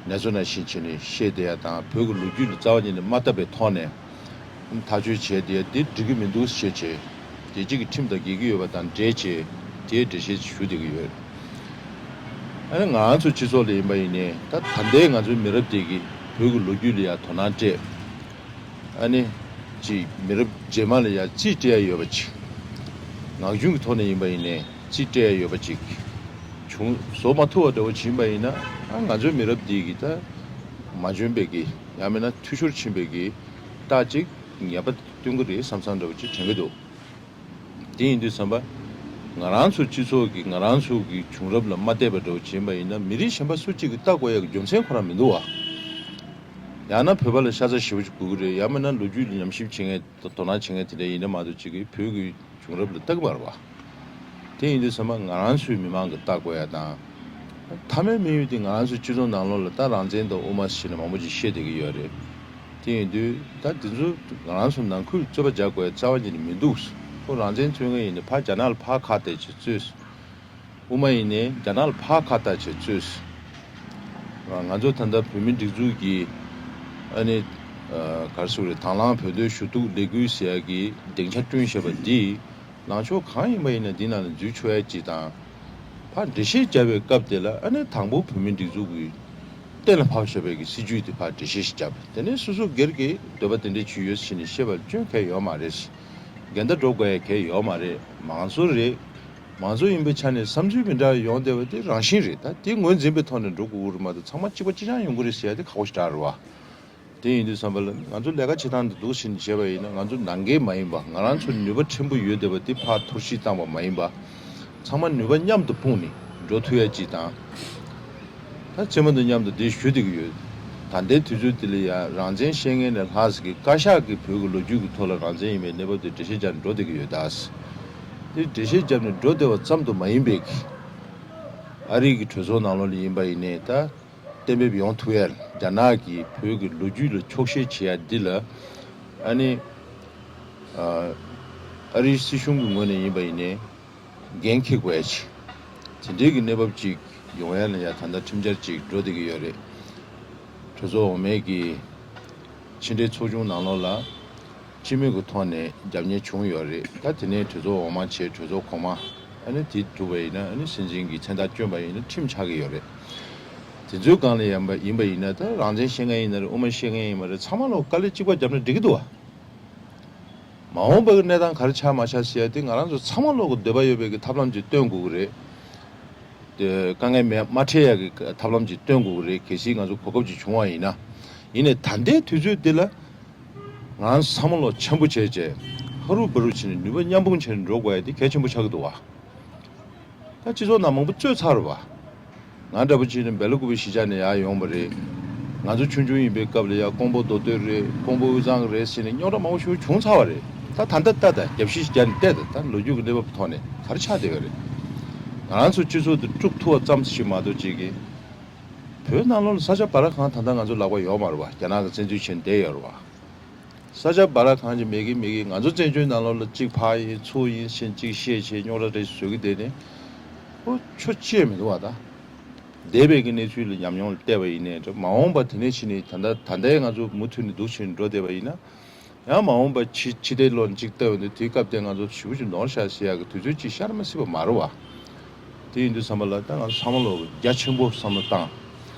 ནེ་ཙོ་ནང་བཞིན་བྱས་ནས་བཤད་བསྡད་ཡ་དང་། བོད་ཀྱི་ལོ་རྒྱུས་ལ་རྩ་བ་ཉིད་ནས་མ་བལྟ་བའི་ཐོག་ནས་ཐག་གཅོད་བྱས་བསྡད་ཡ་འདི་འགྲིག་གི་མི་འདུག་ཞེས་བྱས། རྒྱལ་སྤྱི་གི་ཁྲིམས་དང་འགལ་གྱི་ཡོད་པ་དང་འབྲེལ་བྱས་དེའི་འགྲེལ་བཤད་ཞུ་བསྡད་ཀྱི་ཡོད། ཨ་ནི་ང་རང་ཚོ་སྤྱི་ཚོགས་ལ་ཡིན་པ་ཡིན་ནའི་ད་ད་ལྟའི་ང་ཚོའི་མི་རབས་དེ་གིས་བོད་ཀྱི་ལོ་རྒྱུས་ལ་ཡ་དོ་སྣང་སྤྲད། ཨ་ནི་ཅིག་མི་རབས་རྗེས་མ་ལ་ཡ་རྩིས་སྤྲད་ཡ་ཡོད་པ་ཅིག། ངག་རྒྱུན་གྱི་ཐོག་ནས་ཡིན་པ་ཡིན་ནའི་རྩིས་སྤྲད་ཡ་ཡོད་པ་ཅིག་བྱུང་བཟོ་མ་ཐུབ་པ་འདྲ་བོ་ཕྱིན་པ་ཡིན་ན། ཨ་ང་ཚོའི་མི་རབས་འདི་གིས་ད་མ་འཇོན་པའི་གི་ཡང་མིན་ན་འཐུས་ཤོར་ཕྱིན་པའི་གི་རྟགས་ཅིག་ངེས་པ་སྟོན་གི་རེད་བསམ་བསམ་འདྲ་བོ་ཅིག་དྲན་གི་འདུག། དེ་ཡིན་དུས་ཙམ་པ། ང་རང་ཚོ་སྤྱི་ཚོགས་ཀྱི་ང་རང་ཚོ་གི་བྱུང་རབས་ལ་མ་བལྟས་པ་འདྲ་བོ་བྱིན་པ་ཡིན་ན། མི་རིགས་གཞན་པ་སུ་གཅིག་གིས་ལྟ་དགོས་ཡ་གི་རྒྱུ་མཚན་ཁོ་རང་མི་འདུག་བ། ཡང་ན་བོད་པ་ལ་ཤ་ཚ་ཞེ་པོ་ཅིག་དགོས་ཀྱི་རེད། ཡང་མིན་ན་ལོ་རྒྱུས་ལ་ཉམས་ཞིབ་བྱེད་མཁན་དོ་སྣང་བྱེད་མཁན་དེ་འདྲ་ཡིན་ན་མ་གཏོགས་གཅིག་གིས་བོད་ཀྱི་བྱུང་རབས་ལ་ལྟ་གི་མ་རེད་བ། དེ་ཡིན་དུས་ཙམ་པ་ང་རང་ཚོའི་མི་མང་གིས་ལྟ་དགོས་ཡ་དང་། མཐའ་མའི་དམིགས་ཡུལ་དེ་ང་རང་ཚོའི་སྤྱི་ཚོགས་ནང་ལོགས་ལ་ད་རང་བཙན་དང་དབུ་མ་ཟེར་ནས་མང་པོ་ཅིག་བཤད་བསྡད་ཀྱི་ཡོད་རེད། དེ་ཡིན་དུས་ད་དེ་ཚོ་ང་རང་ཚོ་ནང་ཁུལ་རྩོད་པ་རྒྱག་དགོས་ཡ་རྩ་བ་ཉིད་ནས་མི་འདུག། ཁོ་རང་བཙན་རྩོད་མཁན་ཡིན་ན་ཕར་རྒྱ་ནག་ལ་ཕར་ཁ་གཏད་བྱས་རྩོད། དབུ་མ་ཡིན་ནའི་རྒྱ་ནག་ལ་ཕར་ཁ་གཏད་བྱས་རྩོད། ང་ཚོ་ད་ལྟ་བོད་མི་སྒྲིག་འཛུགས་ཀྱི་ཨ་ནི་ག་རེ་ཟེར་དགོས་རེད། དང་བླངས་བོད་དོན་ཞུ་གཏུག་ལས་འགུལ་ཟེར་ཡ་གི་སྡིངས་ཆ་བསྐྲུན་བཞག་པ་འདི། ལངས་ཕྱོགས་གང་ཡིན་པ་ཡིན་ན་འདི་ནང་ལ་འཛུལ་ཆོག་ཡ་ཅིག་དང་། ཕར་འགྲེལ་བཤད་བརྒྱབ་པའི་སྐབས་དེ་ལ་ཨ་ནི་དང་པོ་བོད་མི་སྒྲིག་འཛུགས་ཀྱི་གཏན་ལ་ཕབ་བཞག་པའི་གི་སྲིད་བྱུས་དེ་ཕར་འགྲེལ་བཤད་ཞིག་བརྒྱབ། དེ་ནས་སོ་སོ་སྒེར་གྱི་འདོད་པ་དེ་འདྲ་ཅིག་ཡོད་ཟེར་ནས་བཤད་པ་ལ་སྐྱོན་གང་ཡང་ཡོད་མ་རེད། འགལ་ཟླ་འགྲོ་དགོས་ཡ་གང་ཡང་ཡོད་མ་རེད། མང་གཙོ་རེད། མང་གཙོ་ཡིན་པའི་ཆ་ནས་བསམ་ཚུལ་མི་འདྲ་བ་ཡོང་བསྡད་པ་དེ་རང་བཞིན་རེད། ད་དེ་ངོས་འཛིན་པའི་ཐོག་ནས་འགྲོ་དགོས་ཀྱི་རེད་མ་གཏོགས་ཚང་མ་གཅིག་པ་གཅིག་རྐྱང་ཡོང་གི་རེད་ཟེར་ཡ་དེ་ཁག་པོ་ཞེ་དྲག་རེད་བ། དེ་ཡིན་དུས་ཙམ་པ་ལ་ང་ཚོ་ལས་ཀ་བྱེད་སྟངས་འདི་འདུག་ཟིན་བྱས་པ་ཡིན་ན། ང་ཚོ་ནང་འགལ་མ་ཡིན་པ། ང་རང་ཚོ་ནུས་པ་ཕྲན་བུ་ཡོད་བསྡད་པ་འདི་ཕར་འཐོར་བཤིག་བཏང་བ་མ་ཡིན་པ། ཚང་མ་ནུས་པ་མཉམ་དུ་སྤུངས་ནས་འགྲོ་ཐུབ་ཡ་ཅིག་དང་། ད་རྩེད་མོ་དང་མཉམ་དུ་འདི་ཞུ་བསྡད་ཀྱི་ཡོད། ད་ལྟའི་དུས་ཚོད་འདི་ལ་ཡང་རང་བཙན་བཤད་མཁན་ལས་ལྷག་ཟེར་གི་བཀའ་ཤག་གིས་བོད་ཀྱི་ལོ་རྒྱུས་ཀྱི་ཐོག་ལ་རང་བཙན་ཡིན་པའི་གནས་བབ་དེ་འགྲེལ་བཤད་རྒྱབ་ནས་འགྲོ་བསྡད་ཀྱི་ཡོད་ད། དེ་འགྲེལ་བཤད་རྒྱབ་ནས་འགྲོ་བསྡད་པ་ཙམ་དུ་མ་ཡིན་པའི་གི། ཨ་རི་གི་གྲོས་ཚོགས་ནང་ལོགས་ལ་ཡིན་པ་ཡིན་ནའི་ད། གཏན་འབེབས་ཡོང་ཐུབ་ཡ། རྒྱ་ནག་གིས་བོད་ཀྱི་ལོ་རྒྱུས་ལ་འཁྱོག་བཤད་བྱེད་ཡ་འདི་ལ། ཨ་ནི། ཨ་རིའི་སྲིད་གཞུང་གི་ངོས་ནས་ཡིན་པ་ཡིན་ནའི། འགན་འཁྱེར་དགོས་ཡ་ཅིག། དེ་འདྲའི་གི་གནས་བབ་ཅིག་ཡོང་ཡ་ལ་ཡ་ད་ལྟ་ཁྲིམས་འཆར་ཅིག་འགྲོ་བསྡད་ཀྱི་ཡོད་རེད། གྲོས་ཚོགས་འོག་མའི་གི་ཕྱི་འབྲེལ་ཚོགས་ཆུང་ནང་ལོགས་ལ། སྤྱི་མོས་ཀྱི་ཐོག་ནས་རྒྱབ་གཉེར་བྱུང་ཡོད་རེད། ད་དེ་ནས་གྲོས་ཚོགས་འོག་མ་བྱས། གྲོས་ཚོགས་གོང་མ། ཨ་ནི་དེ་གྲུབ་པ་ཡིན་ན་ཨ་ནི་སྲིད་འཛིན་གྱི་མཚན་རྟགས་བསྐྱོན་པ་ཡིན་ན་ཁྲིམས་ཆགས་ཀྱི་ཡོད་རེད། དེ་ཚོའི་སྒང་ལ་ཡིན་པ་ཡིན་པ་ཡིན་ན། ད་རང་བཙན་བཤད་མཁན་ཡིན་ན་རེད། དབུ་མ་བཤད་མཁན་ཡིན་པ་རེད། ཚང་མ་ལོག་དཀའ་ལས་གཅིག་པ་བརྒྱབ་ན་འགྲིག་གི་འདུག་བ། མ་འོངས་པ་གི་གནས་སྟངས་ག་རེ་ཆགས་མ་ཆགས་ཟེར་ཡ་དེ་ང་རང་ཚོ་ཚང་མ་ལོག་གི་འདོད་པ་ཡོད་པའི་གི་ཐབས་ལམ་ཅིག་སྟོན་དགོས་ཀྱི་རེད། དེ་དཀའ་ངལ་མེད་མ་འཕྲད་ཡ་གི་ཐབས་ལམ་ཅིག་སྟོན་དགོས་ཀྱི་རེད། གལ་སྲིད་ང་ཚོ་གོ་སྐབས་ཅིག་བྱུང་བ་ཡིན་ན། ཡིན་ནའི་ད་ལྟའི་དུས་ཚོད་འདི་ལ། ང་ཚང་མ་ལོག་འཆམ་པོ་བྱས་བྱས། ཧ་རུ་བ་རུ་བྱས་ནས་ནུས་པ་མཉམ་སྤུངས་བྱས་ནས་འགྲོ་དགོས་ཡ་དེ་གལ་ཆེན་པོ་ཆགས་ཀྱི་འདུག་བ། ད་སྤྱི་ཚོགས་ནང་མང་པོ་རྩོད་ཚར་བ། ང་འདྲ་པོ་ཅིག་ནི་སྦེལ་ཀོབ་གཞིས་ཆགས་ནས་ཡར་ཡོང་བ་རེད། ང་ཚོ་ཆུང་ཆུང་ཡིན་པའི་སྐབས་ལ་ཡ་ཀོང་པོ་མདོ་སྟོད་རེད། ཀོང་པོ་དབུས་གཙང་རེད་ཟེར་ནས་རྙོག་དྲ་མང་པོ་ཞིག་བྱུང་ཚར་བ་རེད། ད་ད་ལྟ་ལྟ་ད་རྒྱབ་བཤིག་བརྒྱབ་ནས་བལྟས་ད་ད་ལོ་རྒྱུས་ཀྱི་གནས་བབ་ཐོག་ནས་ག་རེ་ཆགས་བསྡད་ཡོད་རེད། ང་རང་ཚོ་སྤྱི་ཚོགས་འདི་དཀྲུག་ཐུབ་པ་ཙམ་ཞིག་མ་གཏོགས་ཅིག་གིས། བོད་ནང་ལོགས་ལ་ས་ཆ་བར་གང་ད་ལྟ་ང་ཚོ་ལག་པ་ཡོད་མ་རེད་བ། རྒྱ་ནག་གི་བཙན་འཛུལ་བྱས་ནས་བསྡད་ཡོད་རེད་བ། ས་ཆ་བར་གང་ཅིག་མེད་གི་མེད་གི་ང་ཚོ་བཙན་བྱོལ་ནང་ལོགས་ལ་གཅིག་ཕར་ཡིན་ཚུར་ཡིན་ཕྱིན་གཅིག་བཤད་བྱས་རྙོག་དྲ་རེ་བཟོ་གི་བསྡད་ནས། ཨོ་ཆོ་ཅེས་མི་འདུག་བ་ད། འདས་པའི་གི་གནས་ཚུལ་ལ་ཉམས་མྱོང་ལ་བལྟས་པ་ཡིན་ནའི་འདྲ། མ་འོངས་པ་དེ་ནས་ཕྱིན་ནས་ད་ལྟ་ད་ལྟའི་ང་ཚོ་མུ་མཐུད་ནས་འདུག་བྱས་ནས་འགྲོ་བསྡད་པ་ཡིན་ན། ཡང་མ་འོངས་པ་ཕྱི་ཕྱི་ལྟས་ལོག་ཅིག་ལྟ་ཡོང་དུས་དེའི་སྐབས་དེ་ང་ཚོ་ཞེ་པོ་ཅིག་ནོར་ཤག་ཟེར་ཡག་གི་དུས་ཚོད་ཅིག་ཤར་མ་སྲིད་པ་མ་རེད་བ། དེ་ཡིན་དུས་ཙམ་པ་ལ་ད་ང་ཚོ་ཚང་མ་ལོག་རྒྱ་ཆེན་པོ་བསམ་བློ་བཏང་།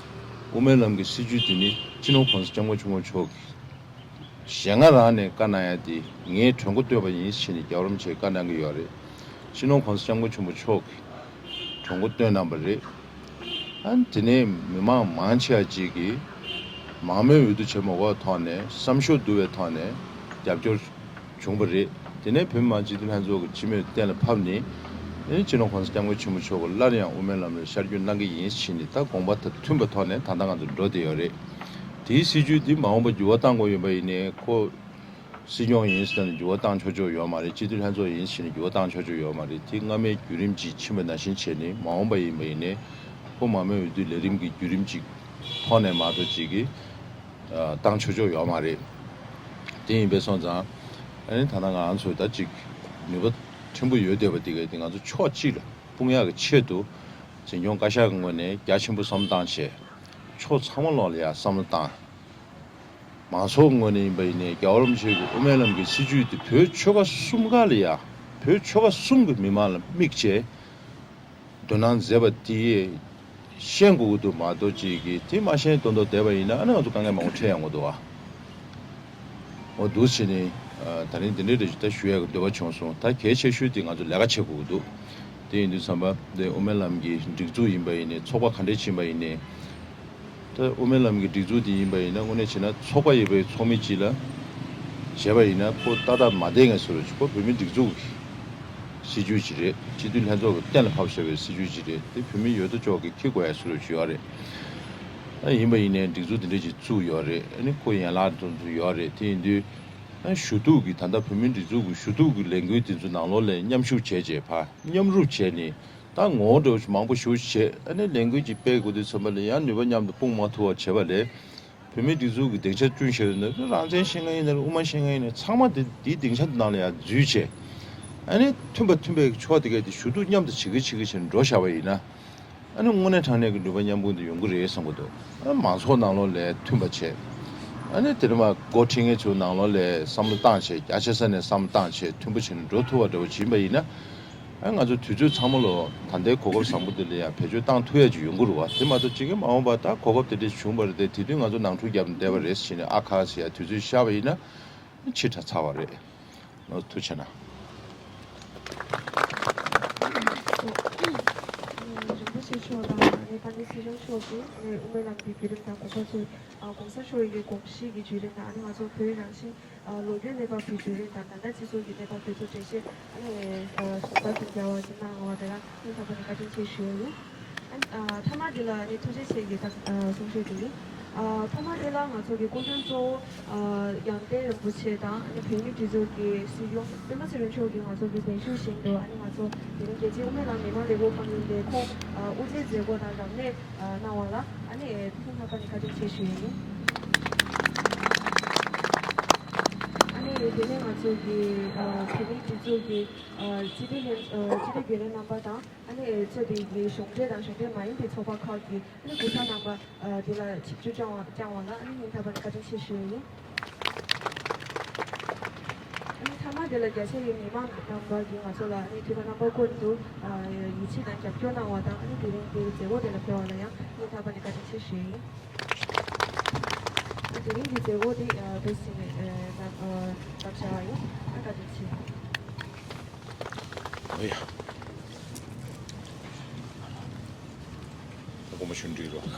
དབུ་མའི་ལམ་གྱི་སྲིད་བྱུས་དེ་ནི་སྤྱི་ནོར་གོང་ས་སྐྱབས་མགོན་ཆེན་པོ་མཆོག་གིས་ཞལ་སྔ་རང་ནས་བཀའ་གནང་ཡ་དེ་ངས་གྲོས་འགོ་བཏོན་པ་ཡིན་ཟེར་ནས་རྒྱལ་བ་རིན་པོ་ཆེས་བཀའ་གནང་གི་ཡོད་རེད། སྤྱི་ནོར་གོང་ས་སྐྱབས་མགོན་ཆེན་པོ་མཆོག་གིས་གྲོས་འགོ་བཏོན་གནང་བ་རེད། ཨ་ནི་དེ་ནས་མི་མང་མང་ཆེ་བ་ཅིག་གིས་མང་མོས་འོས་བསྡུ་བྱེད་མ་དགོས་པའི་ཐོག་ནས་བསམ་ཤོག་བསྡུ་བའི་ཐོག་ནས་རྒྱབ་སྐྱོར་བྱུང་བ་རེད། དེ་ནས་བོད་མི་མང་སྤྱི་འཐུས་ལྷན་ཚོགས་ཀྱི་སྤྱི་མོས་གཏན་ལ་ཕབ་ནས། ཨ་ནི་སྤྱི་ནོར་གོང་ས་སྐྱབས་མགོན་ཆེན་པོ་མཆོག་གིས་སླར་ཡང་དབུ་མའི་ལམ་ལ་ཤར་བསྐྱོད་གནང་གི་ཡིན་ཞེས་ནས་ད་དགོངས་པ་དང་མཐུན་པའི་ཐོག་ནས་ད་ལྟ་ང་ཚོ་འགྲོ་བསྡད་ཡོད་རེད། དེའི་སྲིད་བྱུས་འདི་མ་འོངས་པ་འགྱུར་བ་གཏང་དགོས་ཡོད་པ་ཡིན་ནའི་ཁོ། སྲིད་སྐྱོང་ཡིན་ཟེར་ནས་འགྱུར་བ་བཏང་ཆོག་ཆོག་ཡོད་མ་རེད། སྤྱི་འཐུས་ལྷན་ཚོགས་ཡིན་ཟེར་ནས་འགྱུར་བ་བཏང་ཆོག་ཆོག་ཡོད་མ་རེད། དེ་སྔ་མའི་བརྒྱུད་རིམ་ཅིག་ཕྱིན་པ་ནང་བཞིན་བྱས་ནས་མ་འོངས་པ་ཡིན་པ་ཡིན་ནའི་ཁོ་མང་མོས་འོས་བསྡུའི་ལས་རིམ་གྱི་བརྒྱུད་རིམ་ཅིག་ཐོག་ནས་མ་གཏོགས་ཅིག་གིས་བཏང་ཆོག་ཆོག་ཡོད་མ་རེད། དེ་ཡིན་པས་སོང་ཙང་ཨ་ནི་ད་ལྟ་ང་རང་ཚོ་ད་ཅིག་ནུས་པ་ཕྲན་བུ་ཡོད་བསྡད་པ་འདི་གས་དེ་ང་ཚོ་ཕྱོགས་གཅིག་ལ་སྤུངས་ཡག་གི་ཆེད་དུ་འཛིན་སྐྱོང་བཀའ་ཤག་གི་ངོས་ནས་རྒྱ་ཆེན་པོ་བསམ་བློ་བཏང་བྱས་ཕྱོགས་ཚང་མ་ལོག་ལ་ཡ་བསམ་བློ་བཏང་། མང་ཚོགས་ངོས་ནས་ཡིན་པ་ཡིན་ནའི་རྒྱལ་བ་རིན་པོ་ཆེ་གི་དབུ་མའི་ལམ་གྱི་སྲིད་བྱུས་དེ་བོད་ཆོལ་ཁ་གསུམ་ཀ་ལ་ཡ། བོད་ཆོལ་ཁ་གསུམ་གྱི་མི་མང་ལ་དམིགས་བྱས། དོ་སྣང་མཛད་པ་དེ་ཤེས་དགོས་ཀྱི་འདུག་མ་གཏོགས་ཅིག་གིས་དེ་མ་ཤེས་དོན་དུ་བསྡད་པ་ཡིན་ན་ཨ་ནི་ང་ཚོ་དཀའ་ངལ་མང་པོ་འཕྲད་ཡོང་གི་འདུག་ཨ། འོ་འདུག་བྱས་ནས་ད་རིང་འདི་འདྲའི་རེ་ཞིག་ད་ཞུ་ཡག་གི་འདོད་པ་བྱུང་སོང་། ད་གལ་ཆེ་ཤོས་དེ་ང་ཚོ་ལས་ཀ་བྱེད་དགོས་ཀྱི་འདུག་དེ་ཡིན་དུས་ཙམ་པ་དེ་དབུ་མའི་ལམ་གྱི་སྒྲིག་འཛུགས་ཡིན་པ་ཡིན་ནའི་ཚོགས་པ་ག་འདྲས་ཕྱིན་པ་ཡིན་ནའི། ད་དབུ་མའི་ལམ་གྱི་སྒྲིག་འཛུགས་དེ་ཡིན་པ་ཡིན་ན་དངོས་གནས་བྱས་ན་ཚོགས་པ་ཡིན་པའི་ཚོགས་མི་གཅིག་ལ་བྱས་པ་ཡིན་ན་ཁོ་ཏག་ཏག་མ་བསྡད་མཁན་བཟོ་འདྲ་ཅིག་ཁོ་བོད་མིའི་སྒྲིག་འཛུགས་ཀྱི་སྲིད་བྱུས་ཅིག་རེད། སྤྱི་འཐུས་ལྷན་ཚོགས་ཀྱིས་གཏན་ལ་ཕབ་བཞག་པའི་སྲིད་བྱུས་ཅིག་རེད། དེ་བོད་མི་ཡོད་དོ་ཅོག་གིས་འཁྱེར་དགོས་ཡ་བཟོ་འདྲ་ཅིག་ཡོད་རེད། ཨ་ཡིན་པ་ཡིན་ནའི་སྒྲིག་འཛུགས་དེ་འདྲ་ཅིག་བཙུགས་ཡོད་རེད། ཨ་ནི་ཁོ་ཡན་ལག་དེ་ཚོ་ཡོད་རེད། དེ་ཡིན་དུས་ཨ་ཞུ་གཏུག་གི་ད་ལྟ་བོད་མིའི་སྒྲིག་འཛུགས་ཀྱི་ཞུ་གཏུག་གི་ལས་འགུལ་དེ་ཚོ་ནང་ལོགས་ལ་མཉམ་ཞུགས་བྱས་རྗེས་ཕར་མཉམ་རུབ་བྱས་ནས། ད་ངོ་བོ་འདྲ་བོ་ཞིག་མང་པོ་ཞིག་བྱས། ཨ་ནི་ལས་འགུལ་ཅིག་སྤེལ་དགོས་དུས་ཙམ་པ་ལ་ཡང་ནུས་པ་མཉམ་དུ་སྤུངས་མ་ཐུབ་པ་བྱས་པ་ལས། བོད་མིའི་སྒྲིག་འཛུགས་ཀྱི་སྡིངས་ཆ་བསྐྲུན་བཞག་ཡོད་ན་རང་བཙན་ཤེས་མཁན་ཡིན་ན་རེད། དབུ་མ་ཤེས་མཁན་ཡིན་ན་རེད། ཚང་མ་དེ་དེའི་སྡིངས་ཆ་དེ་ནང་ལ་ཡང་འཛུལ་བྱས། ཨ་ནི་མཐུན་པ་མཐུན་པའི་ཕྱོགས་དེ་གས་དེ་ཞུ་གཏུག་མཉམ་དུ་བྱེད་ཀྱི་བྱེད་ཀྱི་བྱས་ནས་འགྲོ་བཞག་པ་ཡིན་ན། ཨ་ནི་དངོས་གནས་དྲང་གནས་ཀྱི་ནུས་པ་མཉམ་སྤུངས་དེ་ཡོང་གི་རེད་བསམ་གྱི་འདུག་ཨ་ནི་མང་ཚོགས་ནང་ལོགས་ལ་མཐུན་པ་བྱས། ཨ་ནི་དེ་ནས་མར་འགོ་ཁྲིད་མཁན་ཚོའི་ནང་ལོགས་ལ་བསམ་བློ་བཏང་བྱས་རྒྱ་ཆེ་ས་ནས་བསམ་བློ་བཏང་བྱས་མཐུན་པོ་བྱས་ནས་འགྲོ་ཐུབ་པ་འདྲ་བོ་བྱིན་པ་ཡིན་ན། ཨ་ང་ཚོ་དུས་ཚོད་ཚང་མ་ལོ་ད་ལྟའི་གོ་སྐབས་བཟང་པོ་འདི་ལ་ཡང་བེད་སྤྱོད་བཏང་ཐུབ་ཡ་ཅིག་ཡོང་གི་རེད་བ། དེ་མ་གཏོགས་ཅིག་གི་མ་འོངས་པ་ད་གོ་སྐབས་དེ་འདྲ་བྱུང་བ་རེད་དེ། དེ་དུས་ང་ཚོ་ནང་འཁྲུག་བརྒྱབ་ནས་བསྡད་པ་རེད་ཟེར་ནས་ཨ་ཁ་ཟེར་ཡ་དུས་ཚོད་ཤོར་བ་ཡིན་ན་ཕྱི་དྲགས་ཚར་བ་རེད། ཨོ་ཐུགས་རྗེ་གནང་། རིན་པོ་ཆེ་མཆོག་དང་ཨ་ནི་དཔལ་ལྡན་སྲིད་སྐྱོང་མཆོག་གིས་ཨ་ནི་དབུ་མའི་ལམ་གྱི་བརྒྱུད་རིམ་དང་གོང་ས་མཆོག་ཨ་གོང་ས་མཆོག་གི་དགོངས་གཞི་གི་བརྒྱུད་རིམ་དང་ཨ་ནི་ང་ཚོ་བོད་རང་བཞིན་ཨ་ལོ་རྒྱུས་གནས་བབ་ཀྱི་བརྒྱུད་རིམ་དང་ད་ལྟ་སྤྱི་ཚོགས་ཀྱི་གནས་བབ་དེ་ཚོ་འགྲེལ་བཤད་ཨ་ནི་ཨ་གསུང་བཤད་རྒྱག་པ་ཞིག་གནང་བ་དེ་ལ་སྙིང་ཐག་པ་ནས་བཀའ་དྲིན་ཆེ་ཞུ་ཡ་ཡིན། ཨ་ནི་ཨ་མཐའ་མ་དེ་ལ་ཨ་ནི་ཐུགས་རྗེ་ཆེ་གི་ད་ཨ་གསུང་བཤད་དེ་ཡིན། ཨ་མཐའ་མ་དེ་ལ་ང་ཚོ་གི་སྐུ་མགྲོན་གཙོ་བོ་ཨ་དབྱངས་ལྡན་རིན་པོ་ཆེ་དང་ཨ་ནི་བོད་མིའི་སྒྲིག་འཛུགས་ཀྱི་སྲིད་སྐྱོང་སྤེན་པ་ཚེ་རིང་མཆོག་གིས་ང་ཚོ་གི་གདན་ཞུ་བཞིན་དུ་ཨ་ནི་ང་ཚོ་དེ་རིང་རྒྱལ་སྤྱིའི་དབུ་མའི་ལམ་མི་མང་ལས་འགུལ་ཁང་གི་ལས་ཁུངས་ཨ་དབུ་འབྱེད་མཛད་སྒོ་དང་རབ་གནས་ཨ་གནང་བ་ལ་ཨ་ནི་ཐུགས་ཁག་ནས་བཀའ་དྲིན་ཆེ་ཞུ་ཡ་ཡིན། ཨ་ནི་དེ་ནས་ང་ཚོ་གི་ཨ་བོད་མིའི་སྒྲིག་འཛུགས་ཀྱི་ཨ་སྤྱི་འཐུས་ལྷན་ཨ་སྤྱི་འཐུས་རྒྱུན་ལས་རྣམ་པ་དང་ཨ་ནི་ཚོགས་སྡེ་གི་གཞུང་འབྲེལ་དང་གཞུང་འབྲེལ་མ་ཡིན་པའི་ཚོགས་པ་ཁག་གི་ཨ་ནི་སྐུ་ཚབ་རྣམ་པ་ཨ་དེ་ལ་ཆིབས་བསྒྱུར་བསྐྱངས་བ་བསྐྱངས་བ་ལ་ཨ་ནི་སྙིང་ཐག་པ་ནས་བཀའ་དྲིན་ཆེ་ཞུ་ཡ་ཡིན། ཨ་ནི་མཐའ་མ་དེ་ལ་རྒྱ་ཆེ་བའི་མི་མང་རྣམ་པ་གིས་ང་ཚོ་ལ་ཨ་ནི་དུས་དང་རྣམ་པ་ཀུན་ཏུ་ཨ་ཡིད་ཆེས་དང་རྒྱབ་སྐྱོར་གནང་བ་དང་ཨ་ནི་དེ་རིང་འདིར་མཛད་སྒོ་དེ་ལ་ཕེབས་པ་ལ་ཡང་སྙིང་ཐག་པ་ནས་བཀའ་དྲིན་ཆེ་ཞུ་ཡ་ཡིན། ཨ་དེ་རིང་གི་མཛད་སྒོ་འདི་ཨ་དེ་ཟིན་ནས་ཨ་ད་ཨ་བཞག་བཞག་པ་ཡིན། ཨ་བཀའ་དྲིན་ཆེ། ཨོ་ཡ། ད་དགོངས་པ་ཞུ་འགྲིག་རོགས།